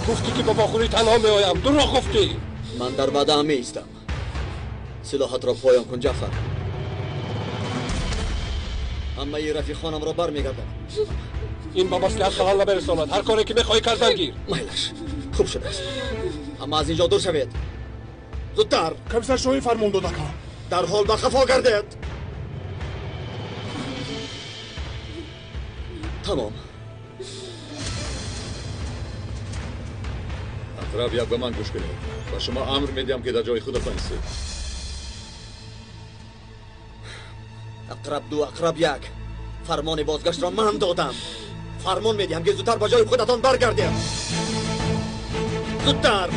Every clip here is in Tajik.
Гуфтӣ ки ба вохӯрӣ танҳо меоям. Дурӯғ гуфтӣ. Ман дар ваъдаам меистам. Силоҳатро поён кун, Ҷаъфар. Ҳамаи рафиқонамро бармегардонам. Ин ба маслиҳат халал намерасонад. Ҳар коре ки мехоҳӣ кардан гир. Майлаш, хуб шудааст. Ҳама аз инҷо дур шавед. Зудтар. Комиссар Шоҳин фармон дод, ака. Дарҳол ба қафо гардед. Тамом. Ақраб як, ба ман гӯш кунед. Ба шумо амр медиҳам, ки дар ҷои худатон истед. Ақраб ду, Ақраб як. Фармони бозгаштро ман додам. Фармон медиҳам, ки зудтар ба ҷои худатон баргардед. Зудтар.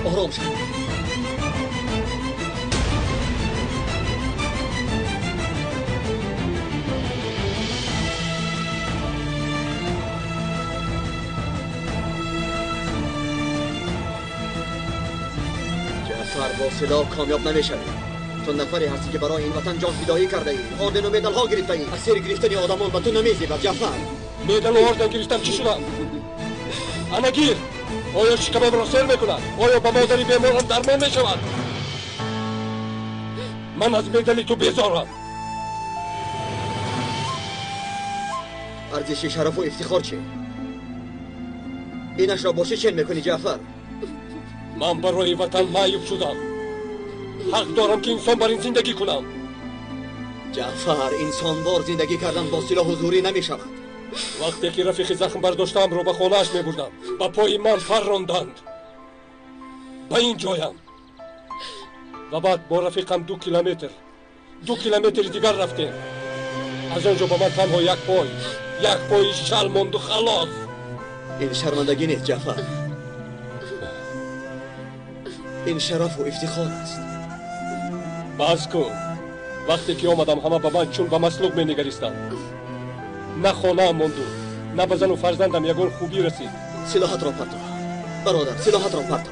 Ором шав. Ҷаъфар, бо силоҳ комёб намешавӣ. Ту нафаре ҳастӣ, ки барои ин ватан ҷон фидоӣ кардаӣ, ордену медалҳо гирифтаӣ. Асир гирифтани одамон ба ту намезебад, Ҷаъфар. Медалу орден гирифтам, чӣ шудам? Ана гир. Оё шикамамро сер мекунад? Оё ба модари беморам дармон мешавад? Ман аз медали ту безорам. Арзиши шарафу ифтихор чӣ? Инашро бо чӣ чен мекунӣ, Ҷаъфар? Ман барои ватан маъюб шудам. Ҳақ дорам, ки инсон бар ин зиндагӣ кунам. Ҷаъфар, инсонвор зиндагӣ кардан бо силоҳу зӯрӣ намешавад. Вақте ки рафиқи захм бардоштаамро ба хонааш мебурдам, ба пои ман фар ронданд. Ба ин ҷоям. Ва баъд бо рафиқам 2 километр, 2 километри дигар рафтем. Аз он ҷо ба ман танҳо як пой, як пои шал монду, халос. Ин шармандагӣ нест, Ҷаъфар, ин шарафу ифтихор аст. Бас кун. Вақте ки омадам, ҳама ба ман чун ба маслуб менигаристанд. На хонаам монду, на ба зану фарзандам ягон хубӣ расид. Силоҳатро парто, бародар, силоҳатро парто,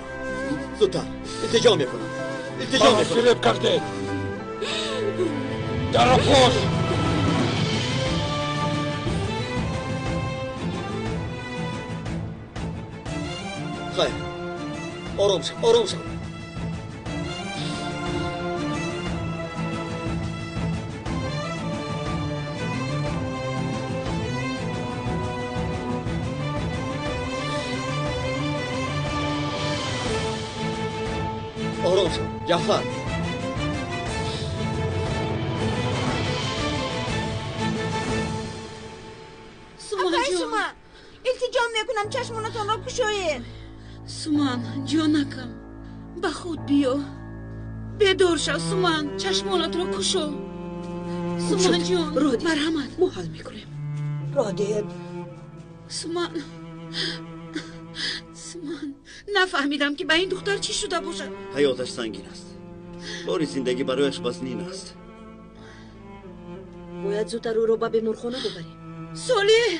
зудтар. Илтиҷо мекунам, илтиҷо Маро мекунам. фиреб кардед. Дарапош. Хайр, ором шав, ором шав. Ором шав, Ҷаъфар. Акай. Суманҷон. Суман, илтиҷо мекунам, чашмонатонро кушоед. Суман ҷонакам, ба худ биё, бедор шав. Суман, чашмонатро кушо, Суманҷон. Роҳ диҳед. Марҳамат. Мо ҳал мекунем. Роҳ диҳед. Суман, Суман, нафаҳмидам, ки ба ин духтар чӣ шуда бошад. Ҳаёташ сангин аст, бори зиндагӣ барояш вазнин аст. Бояд зудтар ӯро ба беморхона бубарем. Солеҳ.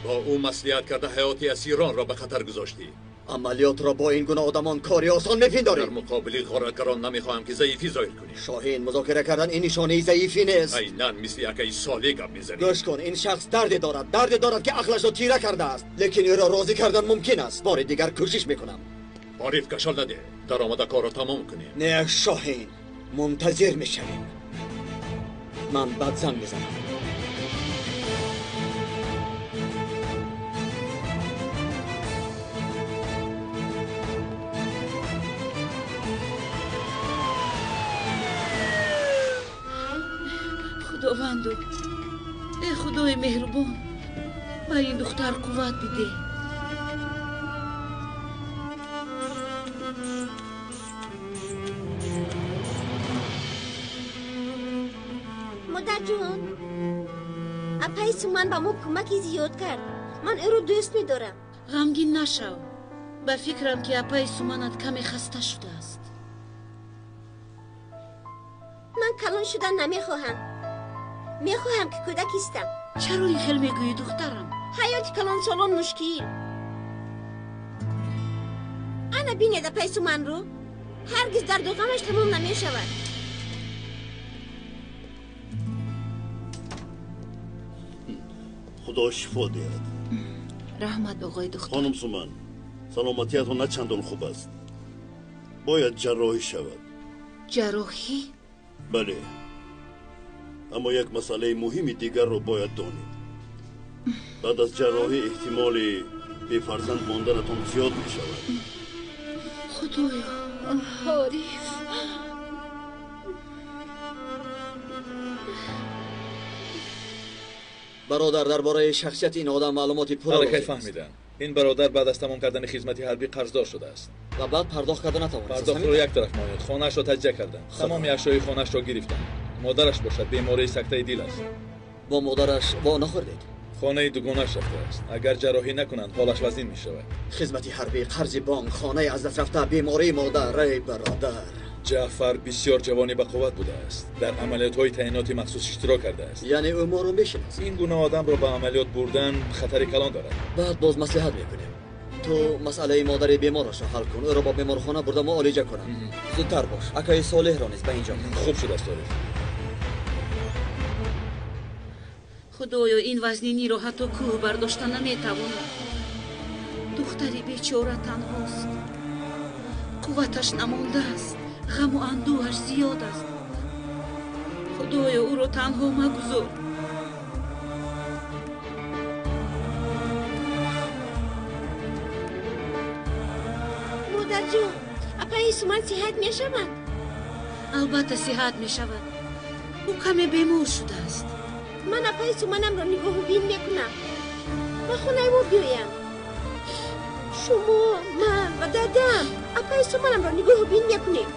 Бо ӯ маслиҳат карда, ҳаёти асиронро ба хатар гузоштӣ. Амалиётро бо ин гуна одамон кори осон мепиндорӣ? Дар муқобили ғоратгарон намехоҳам, ки заифӣ зоҳир кунӣ. Шоҳин, музокира кардан ин нишонаи заифӣ нест. Айнан мисли акаи Солеҳ гап мезанӣ. Гӯш кун, ин шахс дарде дорад, дарде дорад, ки ақлашро тира кардааст, лекин ӯро розӣ кардан мумкин аст. Бори дигар кӯшиш мекунам. Ориф, кашол наде, даромада корро тамом кунем. Не, Шоҳин, мунтазир мешавем. Ман баъд занг мезанам. Худои меҳрубон, ба ин духтар қувват бидеҳ. Модарҷон, апаи Суман ба мо кӯмаки зиёд кард. Ман ӯро дӯст медорам. Ғамгин нашав. Ба фикрам, ки апаи Суманат каме хаста шудааст. Ман калон шудан намехоҳам. Мехоҳам, ки кӯдак истам. Чаро ин хел мегӯӣ, духтарам? Ҳаёти калонсолон мушкил. Ана бинед апаи Суманро. Ҳаргиз дарду ғамаш тамом намешавад. Худо шифо диҳад. Раҳмат, оғои духтур. Хонум Суман, саломатиятон на чандон хуб аст. Бояд ҷарроҳӣ шавад. Ҷарроҳӣ? Бале. Аммо як масъалаи муҳими дигарро бояд донед. Баъд аз ҷарроҳӣ эҳтимоли бефарзанд монданатон зиёд мешавад. Худоё, Ориф. Бародар, дар бораи шахсияти ин одам маълумоти пурра аллакай фаҳмидам. Ин бародар баъд аз тамом кардани хизмати ҳарбӣ қарздор шудааст ва баъд пардохт карда натавонист. Пардохтро як тараф монед, хонаашро таҷзия карданд, тамоми ашёи хонаашро гирифтанд. Модараш бошад бемории сактаи дил аст. Бо модараш во нахӯрдед? Хонаи дугонааш рафтааст. Агар ҷарроҳӣ накунанд, ҳолаш вазнин мешавад. Хизмати ҳарбӣ, қарзи бонк, хонаи аз даст рафта, бемории модар. Эй бародар! Ҷаъфар бисёр ҷавони бақувват будааст. Дар амалиётҳои таъиноти махсус иштирок кардааст. Яъне ӯ моро мешинасад? Ин гуна одамро ба амалиёт бурдан хатари калон дорад. Баъд боз маслиҳат мекунем. Ту масъалаи модари беморашро ҳал кун. Ӯро ба беморхона бурда муолиҷа кунам. Зудтар бош. Акаи Солеҳро низ ба инҷо. Хуб шудааст, Ориф. Худоё, ин вазниниро ҳатто кӯҳ бардошта наметавонад. Духтари бечора танҳост. Қувваташ намондааст. Ғаму андӯҳаш зиёд аст. Худоё, ӯро танҳо магузор. Модарҷон, апаи Суман сиҳат мешавад? Албатта сиҳат мешавад. Ӯ каме бемор шудааст. Ман апаи Суманамро нигоҳубин мекунам. Ба хонаи мо биёям. Шумо, ман ва дадам апаи Суманамро нигоҳубин мекунем.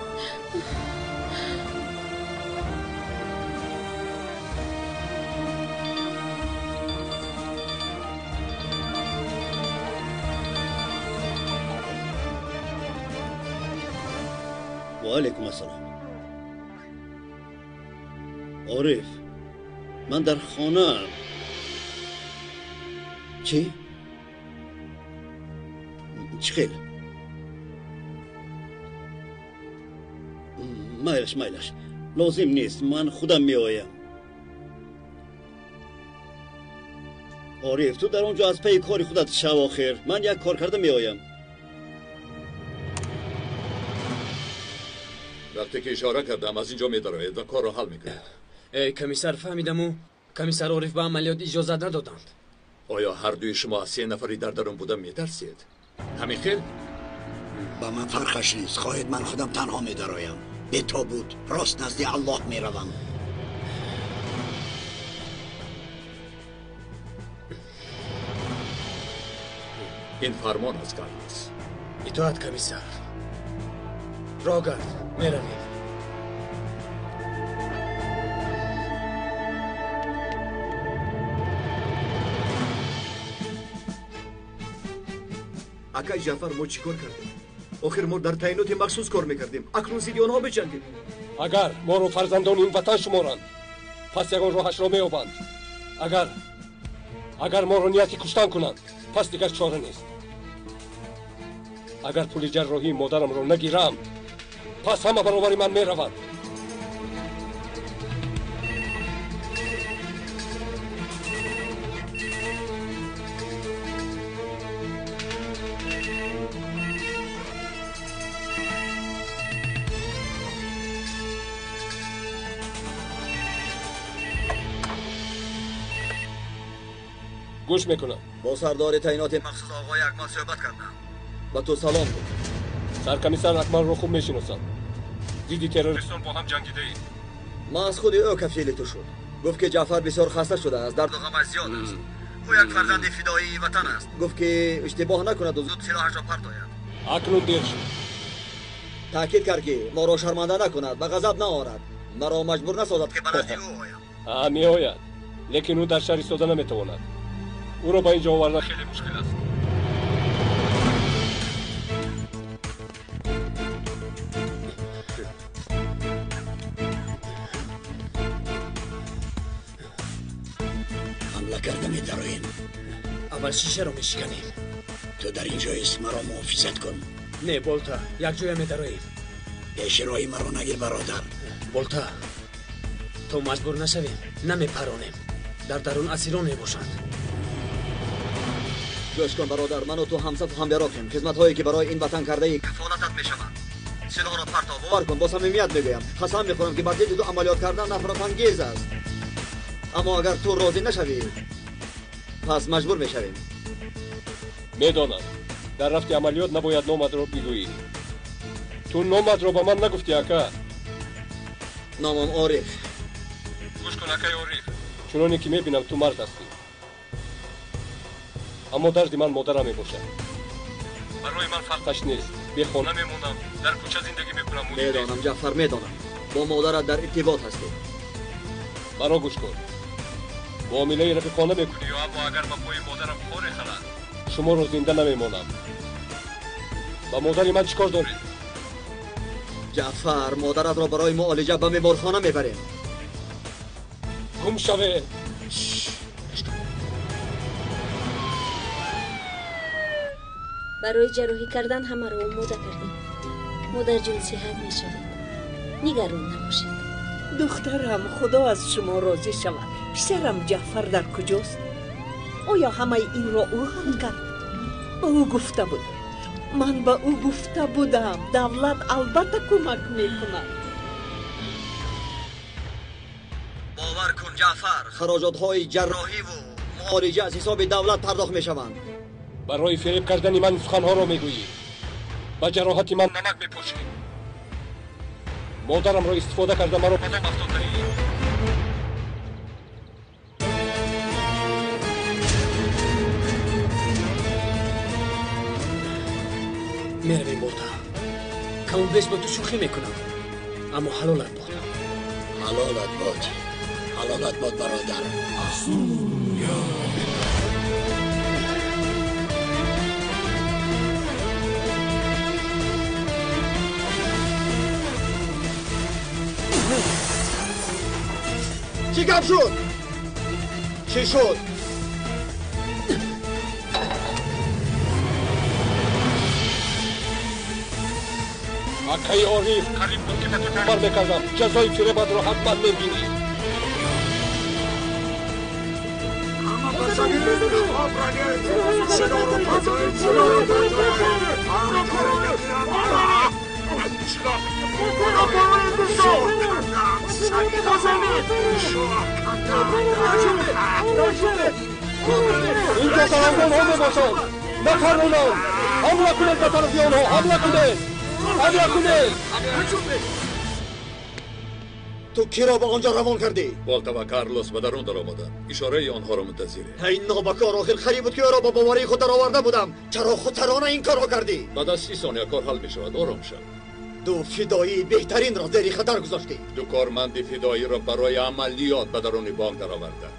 Ва алайкум ассалом. Ориф, ман дар хонаам. Чӣ? Чӣ хел? Майлаш, майлаш. Лозим нест, ман худам меоям. Ориф, ту дар он ҷо аз пайи кори худат шав охир. Ман як кор карда меоям. Вақте ки ишора кардам, аз ин ҷо медароед ва корро ҳал мекунед. Эй комиссар, фаҳмидаму комиссар Ориф ба амалиёт иҷозат надоданд. Оё ҳар дуи шумо аз се нафари дар дарун буда метарсед? Ҳамин хел? Ба ман фарқаш нест. Хоҳед ман худам танҳо медароям. Бетобут рост назди Аллоҳ меравам. Ин фармон аз Карлос. Итоат, комиссар. Рогард, меравем. Акай Ҷаъфар, мо чӣ кор кардем? Охир мо дар таъиноти махсус кор мекардем. Акнун зидди онҳо беҷангем. Агар моро фарзандони ин ватан шуморанд, пас ягон роҳашро меёбанд. Агар моро нияти куштан кунанд, пас дигар чора нест. Агар пули ҷарроҳии модарамро нагирам, пас ҳама баробари ман мераванд. Гӯш мекунам. Бо сардори таъиноти махсус оғои Акмал суҳбат кардам. Ба ту салом гуфт. Саркомиссар Акмалро хуб мешиносам. Зидди террористон бо ҳам ҷангидаем. Ман аз худи ӯ кафили ту шуд. Гуфт ки Ҷаъфар бисёр хаста шудааст, дарду ғамаш зиёд аст. Ӯ як фарзанди фидоии ватан аст. Гуфт ки иштибоҳ накунад ва зуд силоҳашро партояд. Акнун дер шуд. Таъкид кард ки моро шарманда накунад, ба ғазаб наорад, маро маҷбур насозад ки ба назди ӯ оям. Меояд, лекин ӯ дар шаҳр истода наметавонад. Ӯро ба ин ҷо овардан хеле мушкил аст. Ҳамла карда медароем. Аввал шишаро мешиканем. Ту дар ин ҷо ист, маро муҳофизат кун. Не, Болта, якҷоя медароем. Пеши роҳи маро нагир, бародар. Болта, то маҷбур нашавем, намепаронем. Дар дарун асирон мебошанд. Гӯш кун, бародар, ману ту ҳамсафу ҳамбероқем. Хизматҳое ки барои ин ватан кардаӣ кафолатат мешаванд. Силоҳро партов, бовар кун, бо самимият мегӯям. Қасам мехӯрам ки бар зидди ту амалиёт кардан нафратангез аст. Аммо агар ту розӣ нашавӣ, пас маҷбур мешавем. Медонам, дар рафти амалиёт набояд номатро бигӯӣ. Ту номатро ба ман нагуфтӣ, ака. Номам Ориф. Гӯш кун, акаи Ориф, чуноне ки мебинам, ту мард ҳастӣ. Аммо дарди ман модарам мебошад. Барои ман фарқаш нест. Бехона мемонам, дар кӯча зиндагӣ мекунам. Медонам, Ҷаъфар, медонам. Бо модарат дар иртибот ҳастӣ. Маро гӯш кун. Муомилаи рафиқона мекунӣ ё аммо агар ба пои модарам хоре халад, шуморо зинда намемонам. Ба модари ман чӣ кор доред? Ҷаъфар, модаратро барои муолиҷа ба беморхона мебарем. Гум шавед. Барои ҷарроҳӣ кардан ҳамаро омода кардем. Модарҷон сиҳат мешавад. Нигарон набошед. Духтарам, худо аз шумо розӣ шавад. Писарам Ҷаъфар дар куҷост? Оё ҳамаи инро ӯ ҳал кард? Ба ӯ гуфта будам. Ман ба ӯ гуфта будам. Давлат албатта кӯмак мекунад. Бовар кун, Ҷаъфар, хароҷотҳои ҷарроҳиву муолиҷа аз ҳисоби давлат пардохт мешаванд. Барои фиреб кардани ман суханҳоро мегӯӣ. Ба ҷароҳати ман намак мепошӣ. Модарамро истифода карда маро ба дом афтодаӣ. Меравем, Болта. Каму беш бо ту шӯхӣ мекунам, аммо ҳалолат бод. Ҳалолат бод, ҳалолат бод, бародар. Чӣ гап шуд? Чӣ шуд? Акаи Ориф, қариб буд ки ба ту бовар мекардам. Ҷазои фиребатро ҳатман мебинӣ. Инҷо тарафдорҳо мебошанд, напаронанд. Ҳамла кунед ба тарафи онҳо, ҳамла кунед, ҳамла кунед. Ту киро ба он ҷо равон кардӣ? Болта ва Карлос ба дарун даромаданд. Ишораи онҳоро мунтазирем. Эй нобакор, охир қариб буд ки ӯро бо боварии худ дароварда будам. Чаро худсарона ин корро кардӣ? Баъд аз 30 сония кор ҳал мешавад. Ором шав. Ду фидоии беҳтаринро зери хатар гузоштӣ. Ду корманди фидоиро барои амалиёт ба даруни бонк дароварда.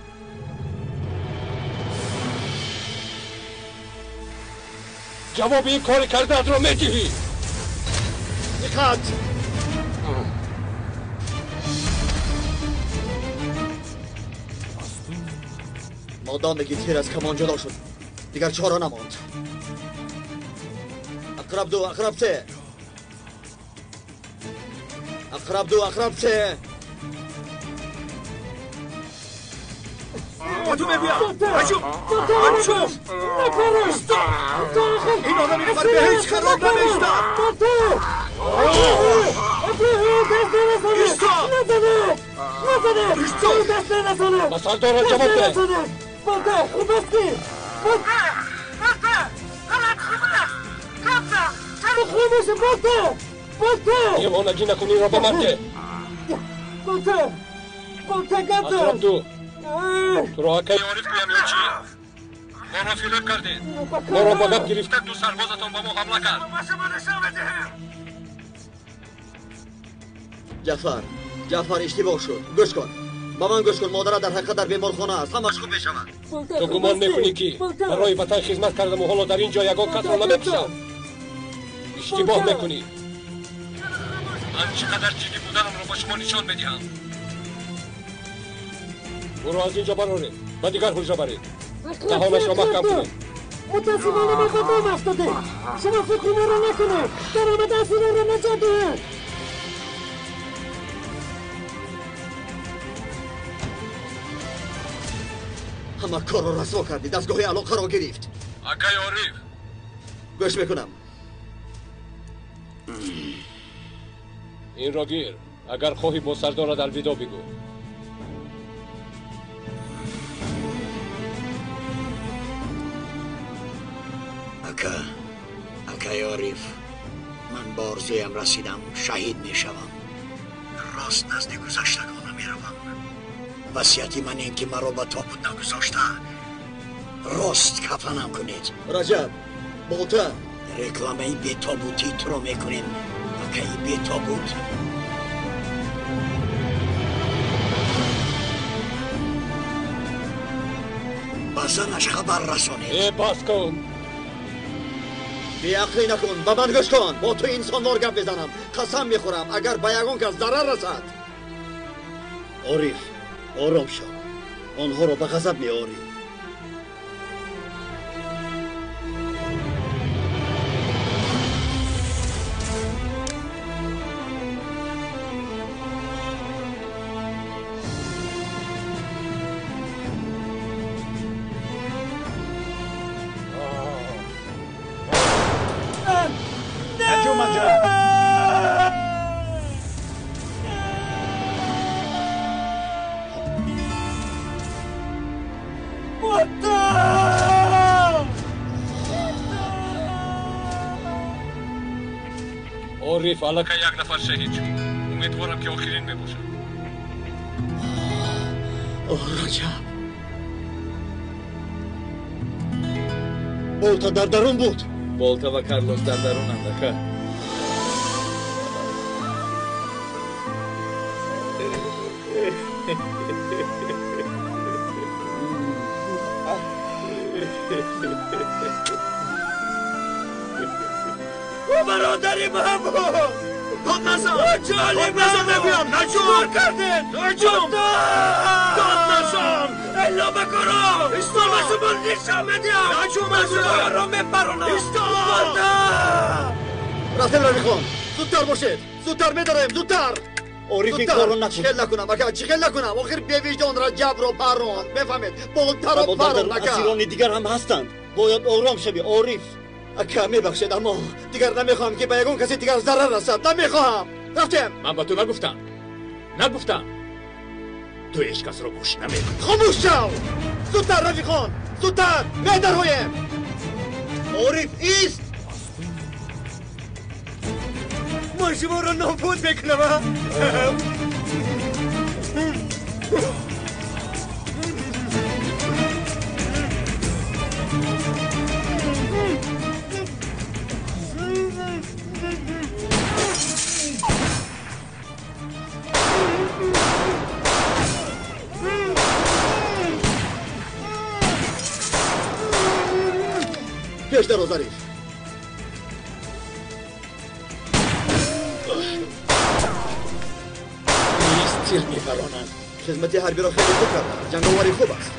Ҷавоби ин кори кардаатро медиҳӣ. Диққат! Модоме ки тир аз камон ҷудо шуд, дигар чора намонд. Ақраб ду, ақраб се. Ақраб ду, ақраб се. Ба ту мегӯям, ҳаҷум, ҳаҷум! Исто! Ин одами бар ба ҳеҷ хароб намеистад. Исто! Исто! Ба сардорат ҷавоб деҳ. Девонагӣ накун, инро ба ман деҳ. Акрам ду, туро акаи Ориф гӯям ё чӣ? Моро фиреб кардед. Моро ба гап гирифта ду сарбозатон ба мо ҳамла кард. Ҷаъфар, Ҷаъфар, иштибоҳ шуд. Гӯш кун, ба ман гӯш кун. Модарат дар ҳақиқат дар беморхона аст. Ҳамаш хуб мешавад. Ту гумон мекунӣ, ки барои ватан хизмат кардаму ҳоло дар ин ҷо ягон касро намекушам? Иштибоҳ мекунӣ. Ман чӣ қадар ҷиддӣ буданамро ба шумо нишон медиҳам. Ӯро аз ин ҷо бароред, ба дигар ҳуҷра баред. Даҳонашро маҳкам кунед. Мутаассифона мо ба дом афтодем. Шумо фикри моро накунед. Даромада асиронро наҷот диҳед. Ҳама корро расво кардӣ. Дастгоҳи алоқаро гирифт. Акаи Ориф, гӯш мекунам. Инро гир. Агар хоҳӣ бо сардорат алвидо бигӯ. Ака, акаи Ориф, ман ба орзуям расидам. Шаҳид мешавам. Рост назди гузаштагона меравам. Васияти ман ин ки маро ба тобут нагузошта рост кафанам кунед. Раҷаб, болта. Рекламаи бетобутӣ туро мекунем, акаи бетобут. Ба занаш хабар расонед. Э, бас кун. Беақлӣ накун, ба ман гӯш кун. Бо ту инсонвор гап мезанам. Қасам мехӯрам, агар ба ягон кас зарар расад. Ориф, ором шав. Онҳоро ба ғазаб меорӣ. Ориф, аллакай як нафар шаҳид шуд. Умедворам, ки охирин мебошад. О, Раҷаб, болта дар дарун буд. Болта ва Карлос дар дарунанд, ака. Ӯ бародари ман буд. Дод назан! Ҷони Дод назан мегӯям! Наҷум! Чикор кардед? Наҷум! Дод назан! Элло бакоро! Исто! Ба шумо нишон медиҳам! Наҷум, Ман мегӯям! шуморо мепаронам! Исто! Болта! Рафтем, рафиқон! Зудтар бошед! Зудтар медароем, зудтар! Ориф, ин Зудтар! корро накун. Чӣ хел накунам, ака? Чӣ хел накунам? Охир бевиҷдон Раҷабро парронд. Мефаҳмед? Болтаро Аммо дар парронд, дарун ака. асирони дигар ҳам ҳастанд. Бояд ором шавӣ, Ориф. Ака, мебахшед, аммо дигар намехоҳам, ки ба ягон каси дигар зарар расад. Намехоҳам. Рафтем. Ман ба ту нагуфтам, нагуфтам. Ту ҳеҷ касро гӯш намекунӣ. Хомӯш шав! Зудтар, рафиқон! Зудтар! Медароем! Ориф, ист! Ман шуморо нобуд мекунам, а? Пеш даро, Зариф. Тир мепаронанд. Хизмати ҳарбиро хеле хуб карда. Ҷанговари хуб аст.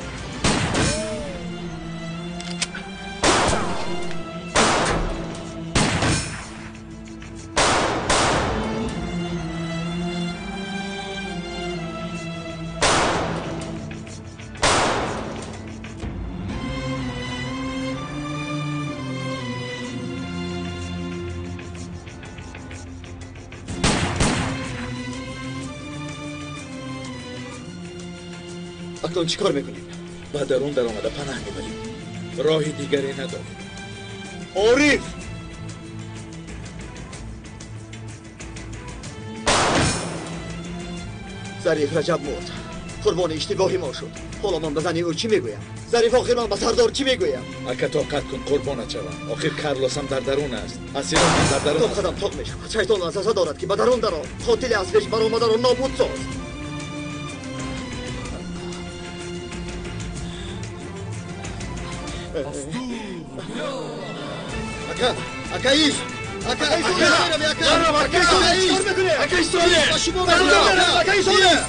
Акнун чӣ кор мекунем? Ба дарун даромада панаҳ мебарем. Роҳи дигаре надорем. Ориф! Зариф, Раҷаб мурд. Қурбони иштибоҳи мо шуд. Ҳоло ман ба зани ӯ чӣ мегӯям? Зариф, охир ман ба сардор чӣ мегӯям? Ака, тоқат кун, қурбонат шавам. Охир Карлосам дар дарун аст, асирон ҳам дар дарун аст. Тоқатам тоқ мешавад. Шайтон васваса дорад, ки ба дарун даро, қотили аз пеш баромадаро нобуд соз. Ака, ака, ис! Ака, ака, ака, ака, Солеҳ! Ака, Солеҳ!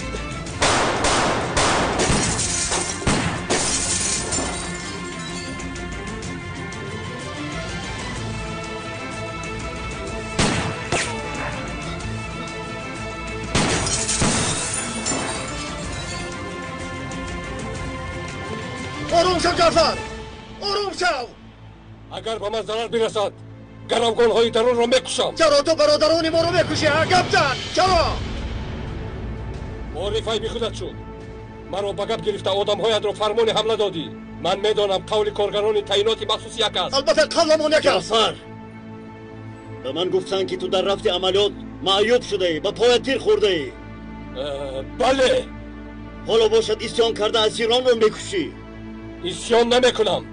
Ором шав, Ҷаъфар! Ором шав! Агар ба ман зарар бирасад, гаравгонҳои дарунро мекушам. Чаро ту бародарони моро мекушӣ, а? Гап зан! Чаро? Ориф айби худат шуд. Маро ба гап гирифта одамҳоятро фармони ҳамла додӣ. Ман медонам, қавли коргарони таъиноти махсус як аст. Албатта, қавламон як аст. Ҷаъфар, ба ман гуфтанд, ки ту дар рафти амалиёт маъюб шудаӣ, ба поят тир хӯрдаӣ. Бале. Ҳоло бошад, исён карда асиронро мекушӣ. Исён намекунам.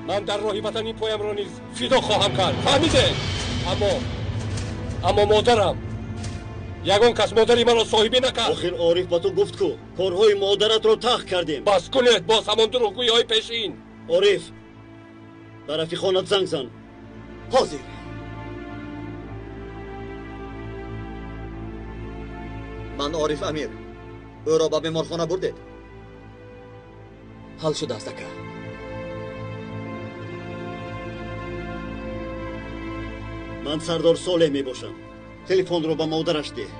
Ман дар роҳи ватани поямро низ фидо хоҳам кард, фаҳмиде? Аммо модарам, ягон кас модари маро соҳибӣ накард. Охир Ориф ба ту гуфт ку, корҳои модаратро тахт кардем. Бас кунед, боз ҳамон дурӯғгӯиҳои пешин. Ориф, ба рафиқонат занг зан. Ҳозир. Ман Ориф Амир. Ӯро ба беморхона бурдед? Ҳал шудааст, ака. Ман сардор Солеҳ мебошам. Телефонро ба модараш деҳ.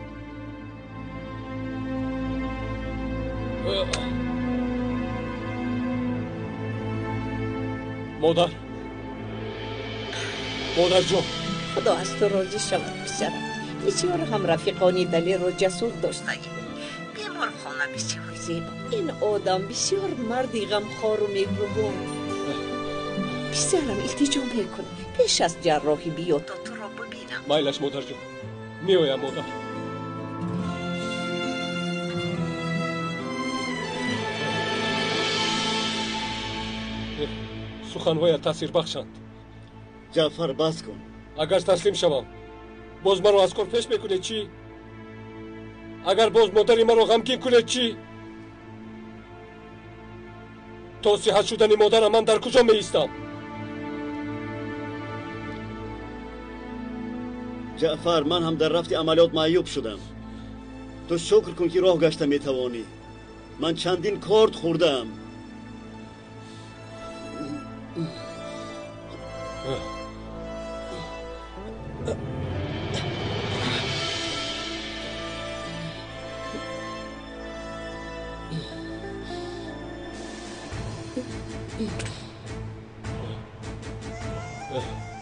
Модар, модарҷон. Худо аз ту розӣ шавад, писарам. Бисёр ҳам рафиқони далеру ҷасур доштаӣ. Беморхона бисёр зебо. Ин одам бисёр марди ғамхору меҳрубон. Писарам, илтиҷо мекунам, пеш аз ҷарроҳӣ биё, то туро бибинам. Майлаш, модарҷон, меоям, модар. Суханҳоят таъсирбахшанд. Ҷаъфар, бас кун. Агар таслим шавам, боз маро аз кор пеш мекунед чӣ? Агар боз модари маро ғамгин кунед чӣ? То сиҳат шудани модарам ман дар куҷо меистам? Ҷаъфар, ман ҳам дар рафти амалиёт маъюб шудам. Ту шукр кун, ки роҳ гашта метавонӣ. Ман чандин корд хӯрдаам.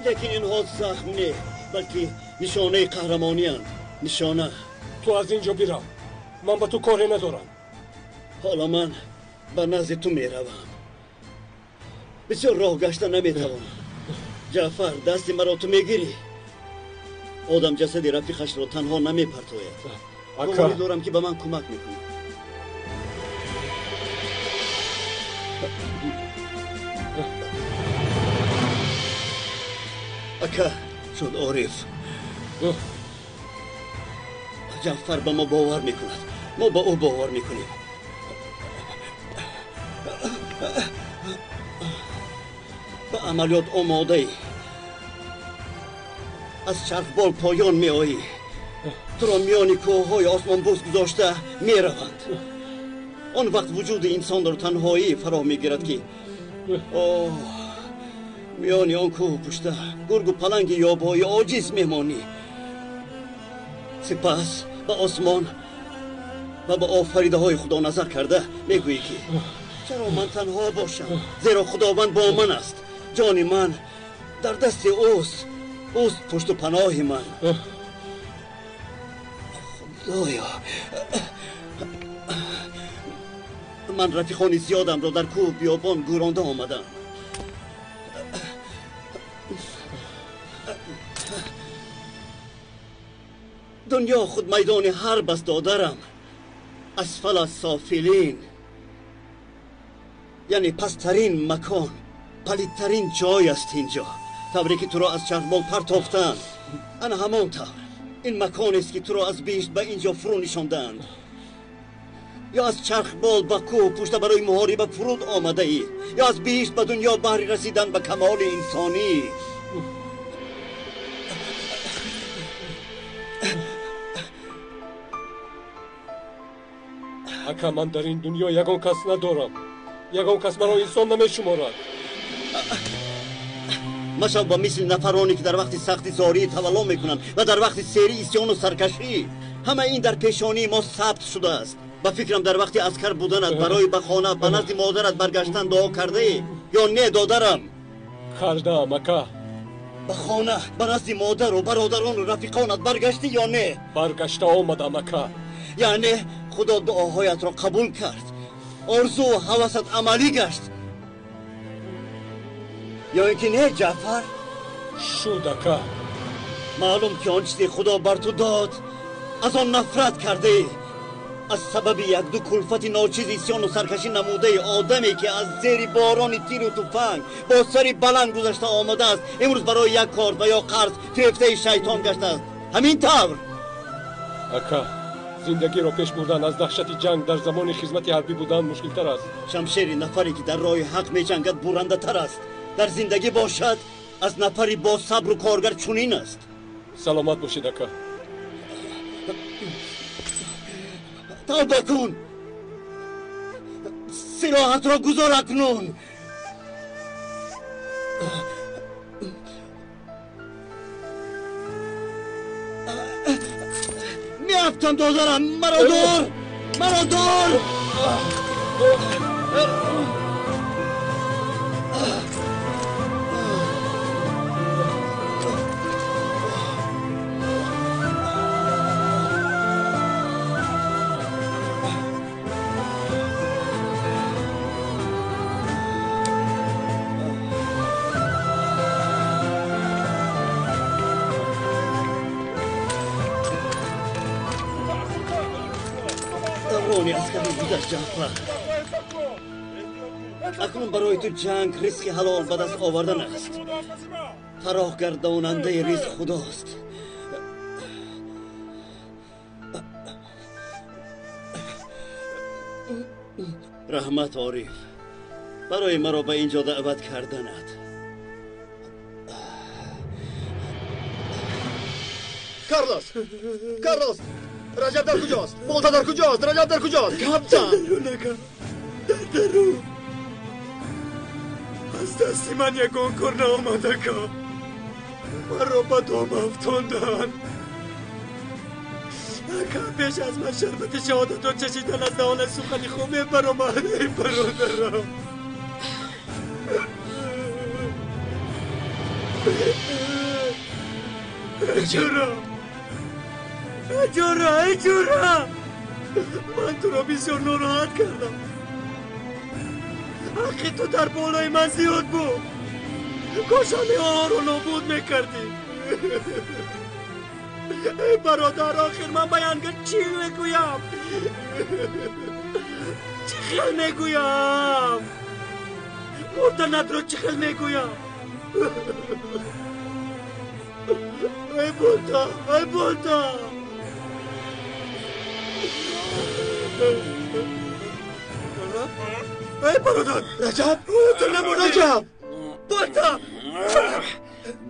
Лекин инҳо захм не, балки нишонаи қаҳрамонианд. Нишона. Ту аз ин ҷо бирав, ман ба ту коре надорам. Ҳоло ман ба назди ту меравам. Бисёр роҳ гашта наметавонам. Ҷаъфар, дасти маро ту мегирӣ. Одам ҷасади рафиқашро танҳо намепартояд. Боварӣ дорам, ки ба ман кӯмак мекунӣ. Ака, шуд Ориф. Ҷаъфар ба мо бовар мекунад, мо ба ӯ бовар мекунем. Ба амалиёт омодаӣ. Аз чархбол поён меоӣ. Туро миёни кӯҳҳои осмонбӯс гузошта мераванд. Он вақт вуҷуди инсонро танҳоӣ фаро мегирад, ки оҳ, миёни он кӯҳу пушта гургу паланги ёбои оҷиз мемонӣ. Сипас ба осмон ва ба офаридаҳои худо назар карда мегӯӣ, ки чаро ман танҳо бошам, зеро Худованд бо ман аст. Ҷони ман дар дасти ӯст, ӯст пушту паноҳи ман. Худоё, ман рафиқони зиёдамро дар кӯҳу биёбон гӯронда омадам. Дунё худ майдони ҳарб аст, додарам. Асфала софилин, яъне пасттарин макон, палидтарин ҷой аст инҷо. Тавре ки туро аз чархбол партофтанд, ана ҳамон тавр. Ин маконест ки туро аз биҳишт ба инҷо фурӯ нишондаанд. Ё аз чархбол ба кӯҳ пушта барои муҳориба фуруд омадаӣ, ё аз биҳишт ба дунё баҳри расидан ба камоли инсонӣ. Ака, ман дар ин дунё ягон кас надорам. Ягон кас маро инсон намешуморад. Машав ба мисли нафароне ки дар вақти сахти зорӣ тавалло мекунанд ва дар вақти сери исёну саркашӣ. Ҳама ин дар пешонии мо сабт шудааст. Ба фикрам дар вақти аскар буданат барои ба хона ба назди модарат баргаштан дуо кардаӣ ё не, додарам? Кардаам, ака. Ба хона ба назди модару бародарону рафиқонат баргаштӣ ё не? Баргашта омадам, ака. Яъне худо дуоҳоятро қабул кард, орзуву ҳавасат амалӣ гашт. Ё ин ки не, Ҷаъфар? Шуд, ака. Маълум ки он чизе худо бар ту дод аз он нафрат кардаӣ. Аз сабаби якду кулфати ночиз исёну саркашӣ намудаи одаме ки аз зери борони тиру туфанг бо сари баланд гузашта омадааст, имрӯз барои як кор ва ё қарз фирефтаи шайтон гаштааст. Ҳамин тавр. Ака, зиндагиро пеш бурдан аз даҳшати ҷанг дар замони хизмати ҳарбӣ будан мушкилтар аст. Шамшери нафаре ки дар роҳи ҳақ меҷангад бурандатар аст. Дар зиндагӣ бошад аз нафари бо сабру коргар чунин аст. Саломат бошед, ака. Тавба кун, сироҳатро гузор акнун. Меафтам, додарам, маро дор, маро дор. Ҷаъфар, акнун барои ту ҷанг ризқи ҳалол ба даст овардан аст. Фароҳ гардонандаи ризқ худост. Раҳмат, Ориф, барои маро ба инҷо даъват карданат. Карлос, Карлос, Раҷаб дар куҷост? Болта дар куҷост? Раҷаб дар куҷост? Гап зан! Дар дарун. Аз дасти ман ягон кор наомад, ака. Маро ба дом афтонданд. Ака, пеш аз ман шарбати шаҳодатро чашидан аз даҳона сухани хуб мебаромад. Эй бародарам! Ҷура! Ҷура, эй ҷура! Ман туро бисёр нороҳат кардам. Ҳаққи ту дар болои ман зиёд буд. Кош ҳамаи онҳоро нобуд мекардӣ. Эй бародар, охир ман ба Янга чӣ мегӯям? Чӣ хел мегӯям? Мурданатро чӣ хел мегӯям? Эй Болта, эй Болта! Эй бародар, Раҷаб, ту намурдӣ! Раҷаб! Болта!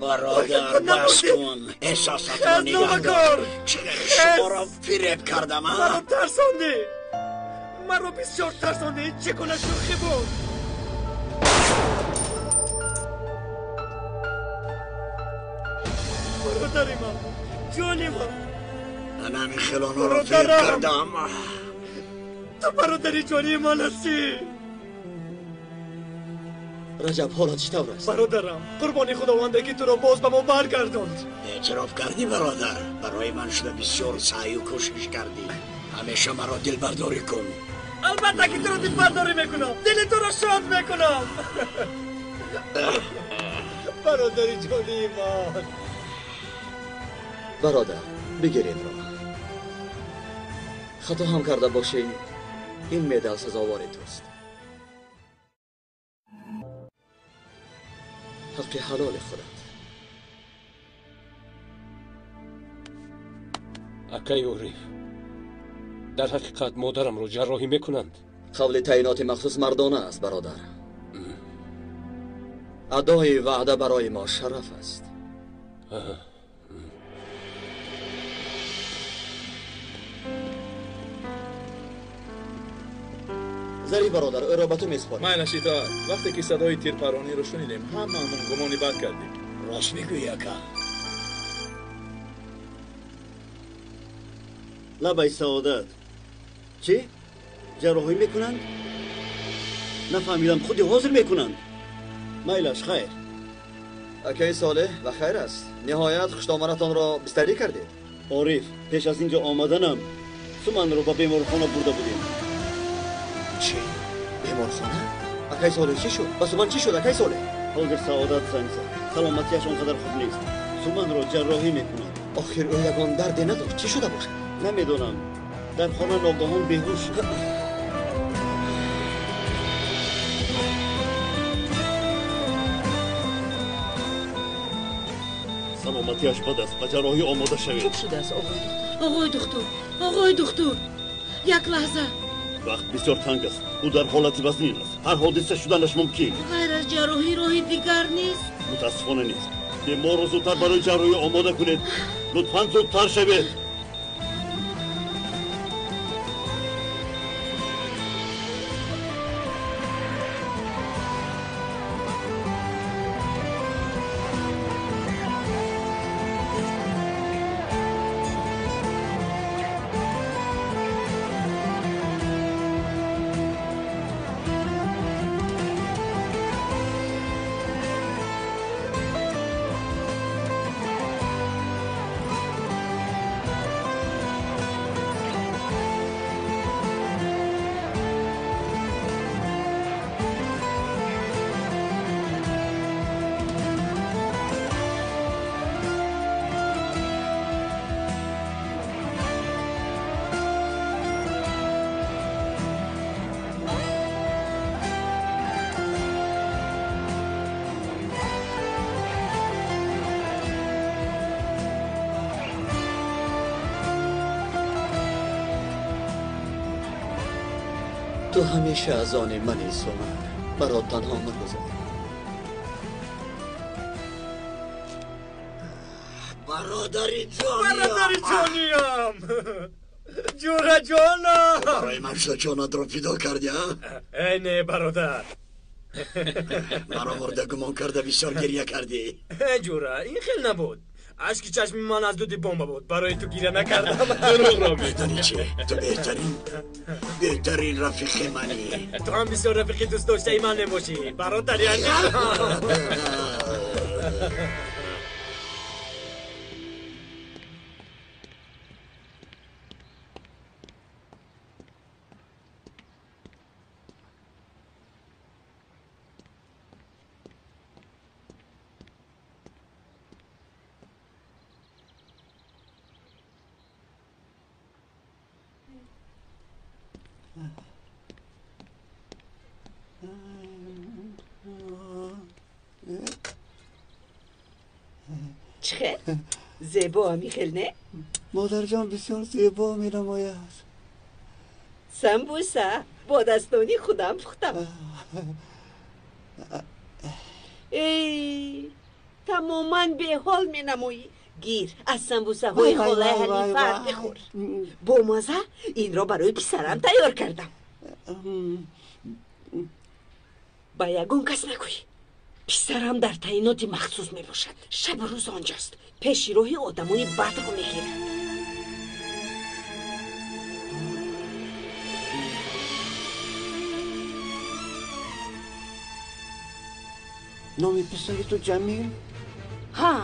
Бародар, бас кун, эҳсосатро нигоҳ дор. Чӣ шуморо фиреб кардам, а? Маро тарсондӣ! Маро бисёр тарсондӣ! Чӣ гуна шӯхӣ буд? Бародари ман, ҷони ман! Ман ҳамин хел онҳоро фиреб кардам. Ту бародари ҷонии ман ҳастӣ! Раҷаб, ҳолат чӣ тавр аст? Бародарам, қурбони худованде ки туро боз ба мо баргардонд. Эътироф кардӣ, бародар? Барои ман шуда бисёр саъю кӯшиш кардӣ. Ҳамеша маро дилбардорӣ кун. Албатта ки туро дилбардорӣ мекунам, дили туро шод мекунам. Бародари ҷонии ман. Бародар, бигир инро. Хато ҳам карда бошӣ, ин медал сазовори туст. Ҳаққи ҳалоли худат. Акаи Ориф, дар ҳақиқат модарамро ҷарроҳӣ мекунанд? Қавли таъиноти махсус мардона аст, бародар. Адои ваъда барои мо шараф аст. Зариф бародар, ӯро ба ту месупорем. Майлаш, итоат. Вақте ки садои тирпарониро шунидем, ҳамаамон гумони бад кардем. Рост мегӯӣ, ака. Лабай саодат. Чӣ? Ҷарроҳӣ мекунанд? Нафаҳмидам, худи ҳозир мекунанд. Майлаш, хайр. Акаи Солеҳ, ба хайр аст. Ниҳоят хуштомаратонро бистарӣ кардед. Ориф, пеш аз ин ҷо омаданам Суманро ба беморхона бурда будем. Чӣ? Беморхона? Акаи Солеҳ, чӣ шуд? Ба Суман чӣ шуд, акаи Солеҳ? Ҳозир саодат занг зад. Саломатиаш он қадар хуб нест. Суманро ҷарроҳӣ мекунанд. Охир ӯ ягон дарде надошт. Чӣ шуда бошад? Намедонам. Дар хона ногаҳон беҳуш шуд. Саломатиаш бад аст. Ба ҷарроҳӣ омода шавед. Хуб шудааст, оғои духтур. Оғои духтур, оғои духтур, як лаҳза. Вақт бисёр танг аст. Ӯ дар ҳолати вазнин аст. Ҳар ҳодиса шуданаш мумкин. Ғайр аз ҷарроҳӣ роҳи дигар нест? Мутаассифона нест. Беморро зудтар барои ҷарроҳӣ омода кунед. Лутфан зудтар шавед. Ту ҳамеша аз они мани, Суман. Маро танҳо магузор. Бародари ҷониям, бародари ҷониям, ҷура ҷонам, барои ман ҷонатро фидо кардӣ, а? Э, не, бародар. Маро мурда гумон карда бисёр гиря кардӣ. Э, ҷура, ин хел набуд. Ашки чашми ман аз дуди бомба буд. Барои ту гиря накардам. Дурӯғро медонӣ чӣ? Ту беҳтарин, беҳтарин рафиқи манӣ. Ту ҳам бисёр рафиқи дӯстдоштаи ман мебошӣ, бародари азизам. Чӣ хел? Зебо ами хел, не? Модарҷон, бисёр зебо менамояд. Самбуса бо дастони худам пухтам. Эй, тамоман беҳол менамоӣ. Гир, аз самбусаҳои холаи Ҳанифа бихӯр. Бо маза инро барои писарам тайёр кардам. Ба ягон кас нагӯй. Писарам дар таъиноти махсус мебошад. Шабу рӯз онҷост. Пеши роҳи одамони бадро мегирад. Номи писари ту Ҷамил? Ҳа,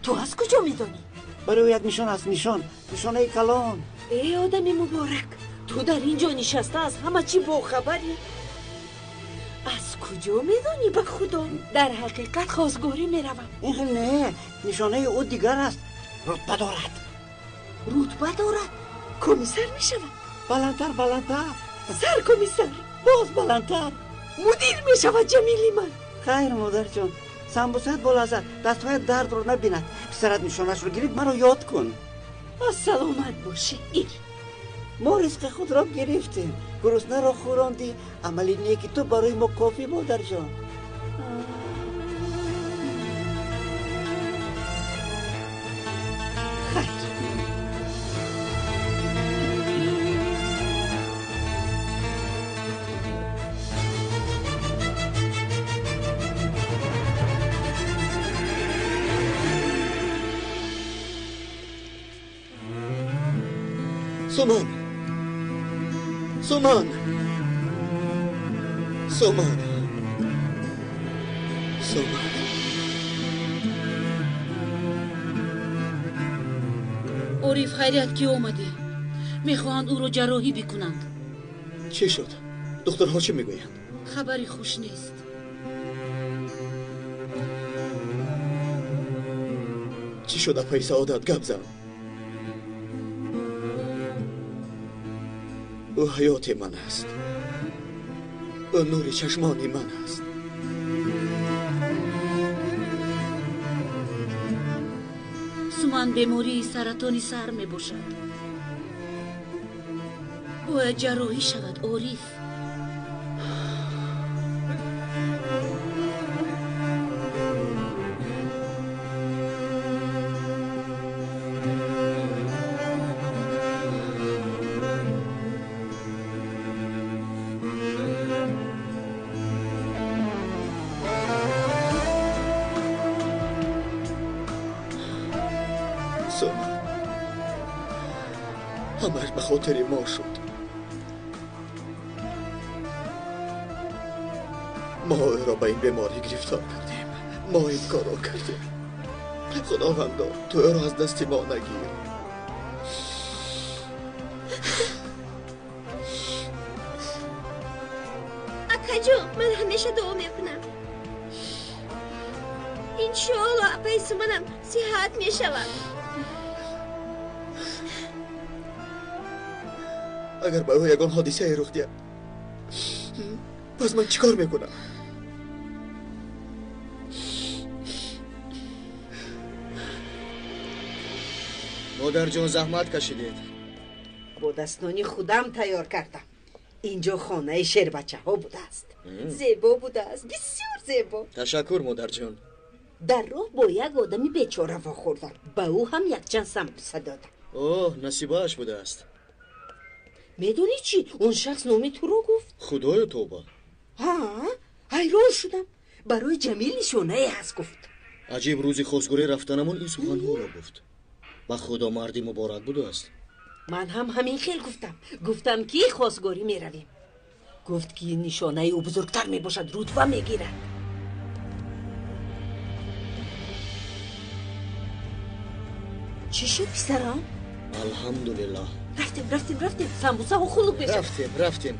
ту аз куҷо медонӣ? Барои як нишон аст, нишон, нишонаи калон. Эй, одами муборак, ту дар ин ҷо нишаста аз ҳама чӣ бохабарӣ. Аз куҷо медонӣ? Ба худо, дар ҳақиқат хостгорӣ меравам. Ин хел не, нишонаи ӯ дигар аст. Рутба дорад. Рутба дорад? Комиссар мешавад. Баландтар, баландтар. Саркомиссар. Боз баландтар. Мудир мешавад Ҷамили ман. Хайр, модарҷон, самбусаят болаззат, дастҳоят дардро набинад. Писарат нишонашро гирифт, маро ёд кун. Саломат бошӣ, гир. Мо ризқи худро гирифтем, гуруснаро хӯрондӣ. Амали неки ту барои мо кофӣ, модарҷон. Суман! Суман! Суман! Суман! Ориф, хайрият ки омадӣ. Мехоҳанд ӯро ҷарроҳӣ бикунанд. Чӣ шуд? Духтурҳо чӣ мегӯянд? Хабари хуш нест. Чӣ шуд, апаи Саодат? Гап зан. Ӯ ҳаёти ман аст. Ӯ нури чашмони ман аст. Суман бемории саратони сар мебошад. Бояд ҷарроҳӣ шавад, Ориф. ҳамаш ба хотири мо шуд. Мо ӯро ба ин беморӣ гирифтор кардем. Мо ин корро кардем. Худовандо, ту ӯро аз дасти мо нагир. Акаҷон, ман ҳамеша дуо мекунам. Иншоалло апаи Суманам сиҳат мешавад. Агар ба ӯ ягон ҳодисае рух диҳад, пас ман чӣ кор мекунам? Модарҷон, заҳмат кашидед. Бо дастони худам тайёр кардам. Инҷо хонаи шербачаҳо будааст. Зебо будааст, бисёр зебо. Ташаккур, модарҷон. Дар роҳ бо як одами бечора вохӯрдам. Ба ӯ ҳам якчанд самбуса додам. Оҳ, насибааш будааст. Медонӣ чӣ? Он шахс номи туро гуфт. Худоё, тоба. Ҳа, ҳайрон шудам. Барои Ҷамил нишонае ҳаст, гуфт. Аҷиб, рӯзи хосгорӣ рафтанамон ин суханҳоро гуфт. Ба худо, марди муборак будааст. Ман ҳам ҳамин хел гуфтам. Гуфтам, ки хосгорӣ меравем. Гуфт, ки нишонаи ӯ бузургтар мебошад, рутба мегирад. Чӣ шуд, писарам? Алҳамдулиллаҳ. Рафтем, рафтем, рафтем. Самбусаҳо хунук мешавад. Рафтем, рафтем.